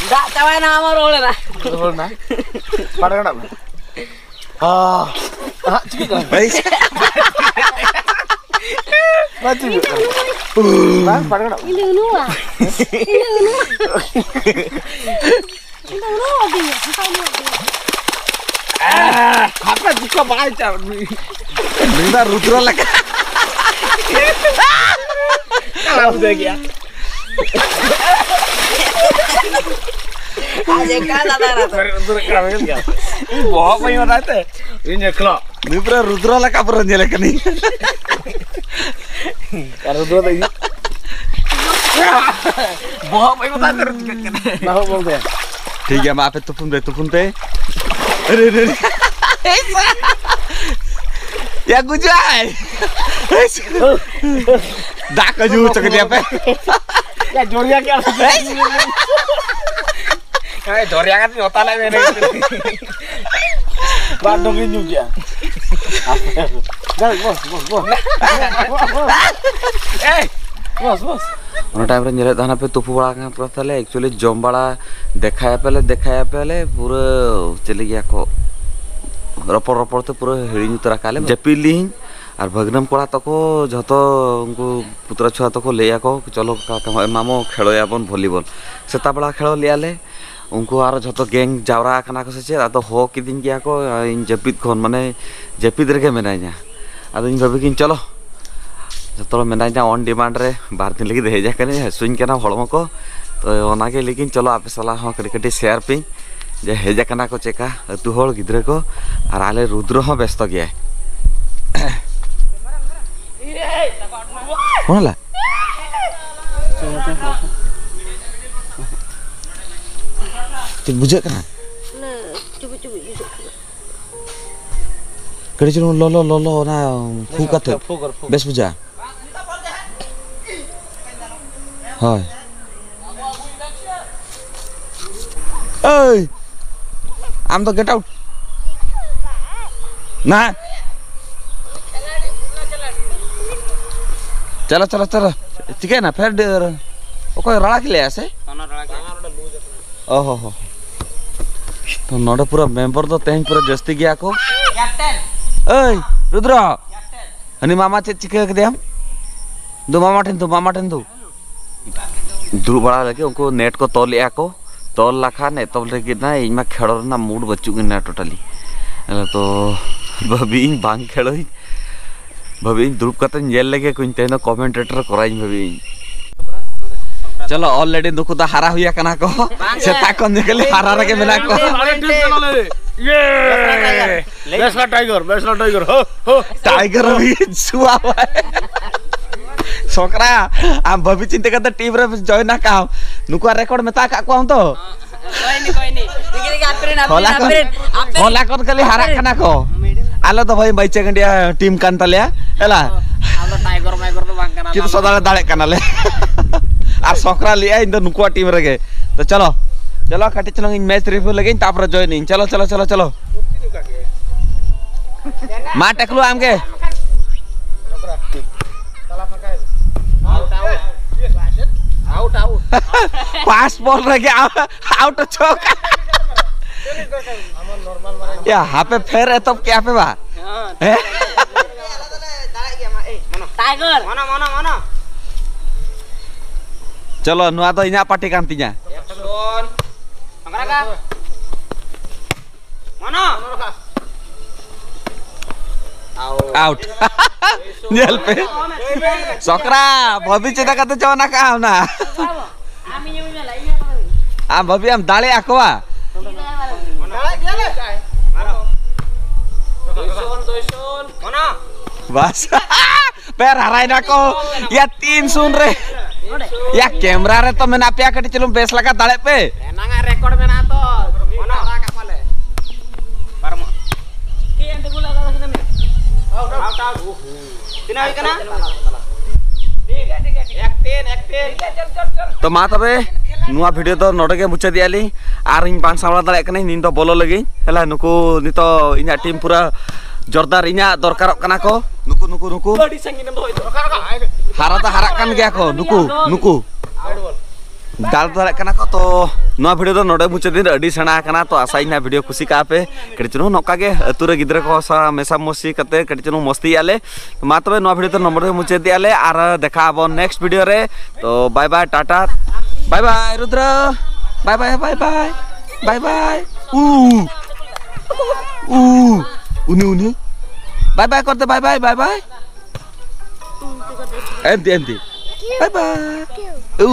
ᱫᱟᱜ ᱪᱟᱵᱟᱭᱮᱱᱟ, ᱟᱢᱟᱜ ᱨᱚᱲ ᱮᱱᱟ᱾ ᱨᱚᱲ ᱮᱱᱟ? ᱯᱟᱲᱟᱜ ᱠᱟᱱᱟ ᱵᱮᱱ? ᱟᱦ, ᱟᱦ, ᱪᱤᱠᱟᱹᱜ ᱠᱟᱱᱟ? ᱵᱟᱭ ᱵᱟᱝ ᱪᱤᱠᱟᱹᱜ ᱠᱟᱱᱟ᱾ ᱵᱟᱝ, ᱯᱟᱲᱟᱜ ᱠᱟᱱᱟ? ᱤᱧ ᱫᱚ ᱱᱚᱣᱟ᱾ ᱤᱧ ᱫᱚ ᱱᱚᱣᱟ᱾ ᱤᱧ ᱫᱚ ᱱᱚᱣᱟ ᱜᱮ, ᱦᱟᱛᱟᱣ ᱱᱚᱣᱟ ᱜᱮ᱾ ᱦᱟᱯᱮ ᱪᱤᱠᱟᱹ ᱵᱟᱭ ᱪᱟᱞᱟᱜ᱾ ᱱᱩᱭ ᱫᱚ ᱨᱩᱫᱨᱚ ᱞᱮᱠᱟ᱾ ᱟᱞᱟᱢ ᱵᱩᱡᱷᱟᱹᱣ ᱠᱮᱜᱼᱟ᱾ ᱟᱡ ᱮᱠᱟ ᱫᱟᱫᱟ ᱨᱟ᱾ ᱥᱚᱨᱤ, ᱩᱫᱩᱨ ᱠᱟᱱᱟ ᱢᱮᱱ ᱜᱮᱭᱟ᱾ ᱤᱧ ᱵᱚᱦᱚᱜ ᱵᱟᱹᱧ ᱵᱟᱰᱟᱭ ᱛᱮ, ᱤᱧ ᱮᱠᱞᱟ᱾ ᱱᱩᱭ ᱯᱩᱨᱟᱹ ᱨᱩᱫᱨᱚ ᱞᱮᱠᱟ ᱯᱩᱨᱟᱹ ᱧᱮᱞᱮ ᱠᱟᱹᱱᱟᱹᱧ᱾ ᱟᱨ ᱨᱩᱫᱨᱚ ᱫᱚ ᱤᱧ᱾ ᱵᱚᱦᱚᱜ ᱵᱟᱹᱧ ᱵᱟᱰᱟᱭ ᱛᱮ ᱨᱩᱫᱨᱚ ᱠᱟᱱᱟ᱾ ᱵᱟᱦᱩ ᱵᱚᱞ ᱫᱮ᱾ ᱴᱷᱤᱠ ᱜᱮᱭᱟ, ᱢᱟ ᱟᱯᱮ ᱛᱩᱯᱩᱱ ᱯᱮ, ᱛᱩᱯᱩᱱ ᱯᱮ᱾ ᱟᱨᱮ, ᱟᱨᱮ, ᱟᱨᱮ᱾ ᱭᱟ, ᱜᱩᱡᱩᱜᱼᱟᱭ᱾ ᱫᱟᱜ ᱠᱚ ᱧᱩ ᱦᱚᱪᱚ ᱠᱮᱫᱮᱭᱟ ᱯᱮ᱾ ᱭᱟ, ᱡᱚᱨᱤᱭᱟ ᱠᱮᱫ ᱟᱢ᱾ ᱦᱮᱸ, ᱡᱚᱨᱤᱭᱟ ᱠᱟᱛᱮ ᱚᱛᱟ ᱞᱮ ᱢᱮᱱᱮ᱾ ᱵᱟᱨ ᱰᱚᱝ ᱤᱧ ᱧᱩ ᱠᱮᱜᱼᱟ᱾ ᱵᱚᱥ, ᱵᱚᱥ, ᱵᱚᱥ᱾ ᱮᱭ! ᱵᱚᱥ, ᱵᱚᱥ᱾ ᱚᱱᱟ ᱴᱟᱭᱤᱢ ᱨᱮ ᱧᱮᱞᱮᱫ ᱛᱟᱦᱮᱱᱟ ᱯᱮ, ᱛᱩᱯᱩ ᱵᱟᱲᱟ ᱟᱠᱟᱱ ᱛᱟᱞᱮ, actually ᱡᱚᱢ ᱵᱟᱲᱟ ᱫᱮᱠᱷᱟᱭᱟᱯᱮ ᱞᱮ, ᱫᱮᱠᱷᱟᱭᱟᱯᱮ ᱞᱮ, ᱯᱩᱨᱟᱹ ᱪᱮᱫ ᱞᱟᱹᱜᱤᱫ ᱟᱠᱚ ᱨᱚᱯᱚᱲ ᱨᱚᱯᱚᱲ ᱛᱮ ᱯᱩᱨᱟᱹ ᱦᱤᱲᱤᱧ ᱩᱛᱟᱹᱨ ᱟᱠᱟᱫ ᱞᱮ᱾ ᱡᱟᱹᱯᱤᱫ ᱞᱤᱧ ᱟᱨ ᱵᱷᱟᱹᱜᱽᱱᱟᱹᱢ ᱠᱚᱲᱟ ᱛᱟᱠᱚ ᱡᱷᱚᱛᱚ ᱩᱱᱠᱩ ᱯᱩᱛᱨᱟ ᱪᱷᱩᱣᱟ ᱛᱟᱠᱚ ᱞᱟᱹᱭ ᱟᱠᱚ, "ᱪᱚᱞᱚ ᱠᱟᱠᱟ, ᱢᱟᱢᱚ ᱠᱷᱮᱞᱳᱭᱟᱵᱚᱱ ᱵᱷᱚᱞᱤᱵᱚᱞ᱾" ᱥᱮᱛᱟᱜ ᱵᱮᱲᱟ ᱠᱷᱮᱞᱳ ᱞᱮᱜᱼᱟ ᱞᱮ, ᱩᱱᱠᱩ ᱟᱨᱚ ᱡᱷᱚᱛᱚ ᱜᱮᱝ ᱡᱟᱣᱨᱟ ᱟᱠᱟᱱᱟ ᱠᱚ ᱥᱮ ᱪᱮᱫ, ᱟᱫᱚ ᱦᱚᱦᱚ ᱠᱤᱫᱤᱧ ᱜᱮᱭᱟ ᱠᱚ, ᱤᱧ ᱡᱟᱹᱯᱤᱫ ᱠᱷᱚᱱ, ᱢᱟᱱᱮ ᱡᱟᱹᱯᱤᱫ ᱨᱮᱜᱮ ᱢᱮᱱᱟᱧᱟ᱾ ᱟᱫᱚ ᱤᱧ ᱵᱷᱟᱹᱵᱤ ᱠᱤᱧ, ᱪᱚᱞᱚ, ᱡᱚᱛᱚ ᱦᱚᱲ ᱢᱮᱱᱟᱧ ᱡᱟ on demand ᱨᱮ ᱵᱟᱨ ᱫᱤᱱ ᱞᱟᱹᱜᱤᱫ ᱦᱮᱡ ᱟᱠᱟᱱᱟᱹᱧ, ᱦᱟᱹᱥᱩᱧ ᱠᱟᱱᱟ ᱦᱚᱲᱢᱚ ᱠᱚ᱾ ᱛᱚ ᱚᱱᱟᱜᱮ ᱞᱟᱹᱭ ᱠᱤᱧ, ᱪᱚᱞᱚ ᱟᱯᱮ ᱥᱟᱞᱟᱜ ᱦᱚᱸ ᱠᱟᱹᱴᱤᱡ ᱠᱟᱹᱴᱤᱡ share ᱯᱮᱧ ᱡᱮ ᱦᱮᱡ ᱟᱠᱟᱱᱟ ᱠᱚ ᱪᱮᱠᱟ ᱟᱹᱛᱩ ᱦᱚᱲ ᱜᱤᱫᱽᱨᱟᱹ ᱠᱚ, ᱟᱨ ᱟᱞᱮ ᱨᱩᱫᱨᱚ ᱦᱚᱸ ᱵᱮᱥᱛᱚ ᱜᱮᱭᱟᱭ᱾ ᱚᱱᱟ ᱞᱟ? ᱪᱮᱫ ᱵᱩᱡᱷᱟᱹᱜ ᱠᱟᱱᱟ? ᱚᱱᱟ ᱪᱩᱵᱩᱡ ᱪᱩᱵᱩᱡ ᱵᱩᱡᱷᱟᱹᱜ ᱠᱟᱱᱟ᱾ ᱠᱟᱹᱴᱤᱡ ᱪᱩᱞᱩᱝ ᱞᱚᱞᱚ ᱞᱚᱞᱚ ᱚᱱᱟ ᱯᱷᱩ ᱠᱟᱛᱮ ᱯᱷᱩ ᱠᱚᱨ, ᱯᱷᱩ᱾ ᱵᱮᱥ ᱵᱩᱡᱷᱟᱹᱜᱼᱟ᱾ ᱦᱳᱭ᱾ ᱮᱭ, ᱟᱢ ᱫᱚ get out᱾ ᱱᱟ᱾ ᱪᱟᱞᱟ, ᱪᱟᱞᱟ, ᱪᱟᱞᱟ᱾ ᱪᱤᱠᱟᱹᱭᱮᱱᱟ? ᱯᱷᱮᱨ ᱰᱟᱹᱨ ᱚᱠᱚᱭ ᱨᱟᱲᱟ ᱠᱮᱫ ᱞᱮᱭᱟ ᱥᱮ? ᱚ ᱦᱚ ᱦᱚ᱾ ᱛᱚ ᱱᱚᱰᱮ ᱯᱩᱨᱟᱹ ᱢᱮᱢᱵᱚᱨ ᱫᱚ ᱛᱮᱦᱮᱧ ᱯᱩᱨᱟᱹ ᱡᱟᱹᱥᱛᱤ ᱜᱮᱭᱟ ᱠᱚ᱾ ᱮᱭ, ᱨᱩᱫᱽᱨᱚ᱾ ᱦᱟᱹᱱᱤ ᱢᱟᱢᱟ ᱪᱮᱫ ᱪᱤᱠᱟᱹ ᱠᱮᱫᱮᱭᱟᱢ? ᱫᱩ ᱢᱟᱢᱟ ᱴᱷᱮᱱ ᱫᱩ, ᱢᱟᱢᱟ ᱴᱷᱮᱱ ᱫᱩ᱾ ᱫᱩᱲᱩᱵ ᱵᱟᱲᱟ ᱞᱟᱹᱜᱤᱫ ᱩᱱᱠᱩ ᱱᱮᱴ ᱠᱚ ᱛᱚᱞᱮᱜᱼᱟ ᱠᱚ᱾ ᱛᱚᱞ ᱞᱮᱠᱷᱟᱱ ᱮᱛᱚᱦᱚᱵ ᱞᱟᱹᱜᱤᱫ ᱱᱟ, ᱤᱧ ᱢᱟ ᱠᱷᱮᱞᱳᱰ ᱨᱮᱱᱟᱜ ᱢᱩᱰ ᱵᱟᱹᱪᱩᱜ ᱜᱮ ᱱᱟ ᱴᱳᱴᱟᱞᱤ᱾ ᱛᱚ ᱵᱷᱟᱹᱵᱤᱭᱟᱹᱧ ᱵᱟᱝ ᱠᱷᱮᱞᱳᱭᱤᱧ, ᱵᱷᱟᱹᱵᱤᱭᱟᱹᱧ ᱫᱩᱲᱩᱵ ᱠᱟᱛᱮᱧ ᱧᱮᱞ ᱞᱮᱜᱮ ᱠᱚᱧ, ᱛᱮᱦᱮᱧ ᱫᱚ ᱠᱚᱢᱮᱱᱴᱮᱴᱚᱨ ᱠᱚᱨᱟᱣᱤᱧ ᱵᱷᱟᱹᱵᱤᱭᱟᱹᱧ᱾ ᱪᱚᱞᱚ, already ᱱᱩᱠᱩ ᱫᱚ ᱦᱟᱨᱟ ᱦᱩᱭ ᱟᱠᱟᱱᱟ ᱠᱚ᱾ ᱵᱟᱝ ᱜᱮ᱾ ᱥᱮᱛᱟᱜ ᱠᱷᱚᱱ ᱜᱮ ᱠᱷᱟᱹᱞᱤ ᱦᱟᱨᱟ ᱨᱮᱜᱮ ᱢᱮᱱᱟᱜ ᱠᱚᱣᱟ᱾ ᱤᱭᱮ! ᱵᱮᱥ ᱞᱟ ᱴᱟᱭᱜᱟᱨ, ᱵᱮᱥ ᱞᱟ ᱴᱟᱭᱜᱟᱨ, ᱦᱳ, ᱦᱳ᱾ ᱴᱟᱭᱜᱟᱨ ᱟᱵᱷᱤ ᱪᱷᱩᱣᱟ ᱦᱩᱣᱟ ᱦᱟᱭ᱾ ᱥᱚᱠᱨᱟ, ᱟᱢ ᱵᱷᱟᱹᱵᱤ ᱪᱤᱱᱛᱟᱹ ᱠᱟᱛᱮ ᱴᱤᱢ ᱨᱮ ᱡᱚᱭᱮᱱ ᱟᱠᱟᱢ᱾ ᱱᱩᱠᱩᱣᱟᱜ ᱨᱮᱠᱚᱨᱰ ᱢᱮᱛᱟ ᱟᱠᱟᱫ ᱠᱚᱣᱟᱢ ᱛᱚ? ᱠᱚᱭ ᱱᱤ, ᱠᱚᱭ ᱱᱤ᱾ ᱫᱤᱜᱤ ᱫᱤᱜᱤ ᱟᱯᱮᱨᱮᱱ, ᱟᱯᱮᱨᱮᱱ, ᱦᱚᱞᱟ ᱠᱷᱚᱱ, ᱟᱯᱮᱨᱮᱱ, ᱟᱯᱮᱨᱮᱱ᱾ ᱦᱚᱞᱟ ᱠᱷᱚᱱ ᱠᱷᱟᱹᱞᱤ ᱦᱟᱨᱟᱜ ᱠᱟᱱᱟ ᱠᱚ᱾ ᱟᱞᱮ ᱫᱚ ᱵᱷᱟᱹᱭ ᱵᱟᱹᱭᱪᱟᱹ ᱜᱟᱹᱰᱤᱭᱟ ᱴᱤᱢ ᱠᱟᱱ ᱛᱟᱞᱮᱭᱟ, ᱦᱮᱞᱟ᱾ ᱟᱢ ᱫᱚ ᱴᱟᱭᱜᱚᱨ ᱢᱟᱭᱜᱚᱨ ᱫᱚ ᱵᱟᱝ ᱠᱟᱱᱟ᱾ ᱠᱤᱱᱛᱩ ᱥᱚᱫᱟ ᱫᱟᱲᱮᱜ ᱠᱟᱱᱟᱞᱮ᱾ ᱟᱨ ᱥᱚᱠᱨᱟ ᱞᱟᱹᱭᱮᱜᱼᱟ, "ᱤᱧ ᱫᱚ ᱱᱩᱠᱩᱣᱟᱜ ᱴᱤᱢ ᱨᱮᱜᱮ᱾" ᱛᱚ ᱪᱚᱞᱚ, ᱪᱚᱞᱚ ᱠᱟᱹᱴᱤᱡ ᱪᱩᱞᱩᱝ ᱤᱧ ᱢᱮᱪ ᱨᱤᱵᱷᱤᱭᱩ ᱞᱮᱜᱮᱧ, ᱛᱟᱯᱚᱨᱮ ᱡᱚᱭᱮᱱ ᱤᱧ᱾ ᱪᱚᱞᱚ, ᱪᱚᱞᱚ, ᱪᱚᱞᱚ, ᱪᱚᱞᱚ᱾ ᱢᱟ ᱴᱮᱠᱞᱩ ᱟᱢᱜᱮ᱾ ᱯᱟᱥ ᱵᱚᱞ ᱨᱮᱜᱮ ᱟᱣᱩᱴ ᱦᱚᱪᱚ ᱠᱟᱜ᱾ ᱭᱟ, ᱦᱟᱯᱮ ᱯᱷᱮᱨ ᱮᱛᱚᱦᱚᱵ ᱠᱮᱜᱼᱟ ᱯᱮ ᱵᱟ? ᱦᱮᱸ? ᱴᱟᱭᱜᱚᱨ᱾ ᱢᱟᱱᱟ, ᱢᱟᱱᱟ, ᱢᱟᱱᱟ᱾ ᱪᱚᱞᱚ, ᱱᱚᱣᱟ ᱫᱚ ᱤᱧᱟᱹᱜ ᱯᱟᱨᱴᱤ ᱠᱟᱱ ᱛᱤᱧᱟ᱾ ᱮᱠᱥᱚᱱ᱾ ᱢᱟᱱᱟ᱾ ᱟᱣᱩᱴ᱾ ᱧᱮᱞ ᱯᱮ᱾ ᱥᱚᱠᱨᱟ, ᱵᱷᱟᱹᱵᱤ ᱪᱮᱫ ᱠᱟᱛᱮ ᱪᱚ ᱚᱱᱟ ᱠᱟᱜᱼᱟ ᱚᱱᱟ᱾ ᱟᱢ ᱵᱷᱟᱹᱵᱤ ᱟᱢ ᱫᱟᱲᱮ ᱟᱠᱚᱣᱟ᱾ ᱵᱟᱥ᱾ ᱯᱮ ᱦᱟᱨᱟᱭ ᱱᱟᱠᱚ᱾ ᱭᱟ, ᱛᱤᱱ ᱥᱩᱱ ᱨᱮ᱾ ᱭᱟ, ᱠᱮᱢᱨᱟ ᱨᱮ ᱛᱚ ᱢᱮᱱᱟᱜ ᱯᱮᱭᱟ, ᱠᱟᱹᱴᱤᱡ ᱪᱩᱞᱩᱝ ᱵᱮᱥ ᱞᱟᱜᱟ ᱫᱟᱲᱮᱜ ᱯᱮ᱾ ᱮᱱᱟᱝ ᱟᱜ ᱨᱮᱠᱚᱨᱰ ᱢᱮᱱᱟᱜᱼᱟ ᱛᱚ, ᱚᱱᱟ ᱨᱟᱜ ᱟᱠᱚ ᱞᱮ᱾ ᱯᱟᱨᱚᱢᱚᱜ᱾ ᱛᱤᱱᱟᱹᱜ ᱦᱩᱭ ᱠᱟᱱᱟ? ᱮᱠ ᱛᱤᱱ, ᱮᱠ ᱛᱤᱱ᱾ ᱛᱚ ᱢᱟ ᱛᱚᱵᱮ, ᱱᱚᱣᱟ ᱵᱷᱤᱰᱤᱭᱳ ᱫᱚ ᱱᱚᱰᱮ ᱜᱮ ᱢᱩᱪᱟᱹᱫᱮᱜᱼᱟ ᱞᱤᱧ᱾ ᱟᱨ ᱤᱧ ᱵᱟᱝ ᱥᱟᱢᱵᱲᱟᱣ ᱫᱟᱲᱮᱭᱟᱜ ᱠᱟᱹᱱᱟᱹᱧ, ᱤᱧ ᱫᱚ ᱵᱚᱞᱚ ᱞᱟᱹᱜᱤᱫ᱾ ᱦᱮᱞᱟ, ᱱᱩᱠᱩ ᱱᱤᱛᱚᱜ ᱤᱧᱟᱹᱜ ᱴᱤᱢ ᱯᱩᱨᱟᱹ ᱡᱳᱨᱫᱟᱨ ᱤᱧᱟᱹᱜ ᱫᱚᱨᱠᱟᱨᱚᱜ ᱠᱟᱱᱟ ᱠᱚ᱾ ᱱᱩᱠᱩ, ᱱᱩᱠᱩ, ᱱᱩᱠᱩ᱾ ᱦᱟᱨᱟ ᱫᱚ ᱦᱟᱨᱟᱜ ᱠᱟᱱ ᱜᱮᱭᱟ ᱠᱚ, ᱱᱩᱠᱩ, ᱱᱩᱠᱩ᱾ ᱫᱟᱞ ᱫᱟᱲᱮᱭᱟᱜ ᱠᱟᱱᱟ ᱠᱚ᱾ ᱛᱚ ᱱᱚᱣᱟ ᱵᱷᱤᱰᱤᱭᱳ ᱫᱚ ᱱᱚᱰᱮ ᱢᱩᱪᱟᱹᱫ ᱫᱤᱱ᱾ ᱟᱹᱰᱤ ᱥᱮᱬᱟ ᱟᱠᱟᱱᱟ, ᱛᱚ ᱟᱥᱟᱭᱟᱹᱧ ᱱᱟᱦᱟᱜ ᱵᱷᱤᱰᱤᱭᱳ ᱠᱩᱥᱤ ᱠᱟᱜᱼᱟ ᱯᱮ᱾ ᱠᱟᱹᱴᱤᱡ ᱪᱩᱞᱩᱝ ᱱᱚᱝᱠᱟ ᱜᱮ ᱟᱹᱛᱩ ᱨᱮ ᱜᱤᱫᱽᱨᱟᱹ ᱠᱚ ᱥᱟᱶ ᱢᱮᱥᱟᱢᱚᱥᱤ ᱠᱟᱛᱮ ᱠᱟᱹᱴᱤᱡ ᱪᱩᱞᱩᱝ ᱢᱚᱥᱛᱤᱭᱮᱫᱼᱟ ᱞᱮ᱾ ᱢᱟ ᱛᱚᱵᱮ ᱱᱚᱣᱟ ᱵᱷᱤᱰᱤᱭᱳ ᱫᱚ ᱱᱚᱰᱮ ᱢᱩᱪᱟᱹᱫᱮᱜᱼᱟ ᱞᱮ, ᱟᱨ ᱫᱮᱠᱷᱟ ᱟᱵᱚᱱ ᱱᱮᱠᱥᱴ ᱵᱷᱤᱰᱤᱭᱳ ᱨᱮ᱾ ᱛᱚ ᱵᱟᱭ ᱵᱟᱭ, ᱴᱟᱴᱟ, ᱵᱟᱭ ᱵᱟᱭ, ᱵᱟᱭ ᱵᱟᱭ, ᱵᱟᱭ ᱵᱟᱭ᱾ ᱩ, ᱩ, ᱩᱱᱤ, ᱩᱱᱤ, ᱵᱟᱭ ᱵᱟᱭ ᱠᱚᱨᱛᱮ, ᱵᱟᱭ ᱵᱟᱭ, ᱵᱟᱭ ᱵᱟᱭ᱾ ᱮᱢᱛᱤ, ᱮᱢᱛᱤ, ᱵᱟᱭ ᱵᱟᱭ᱾ ᱩ᱾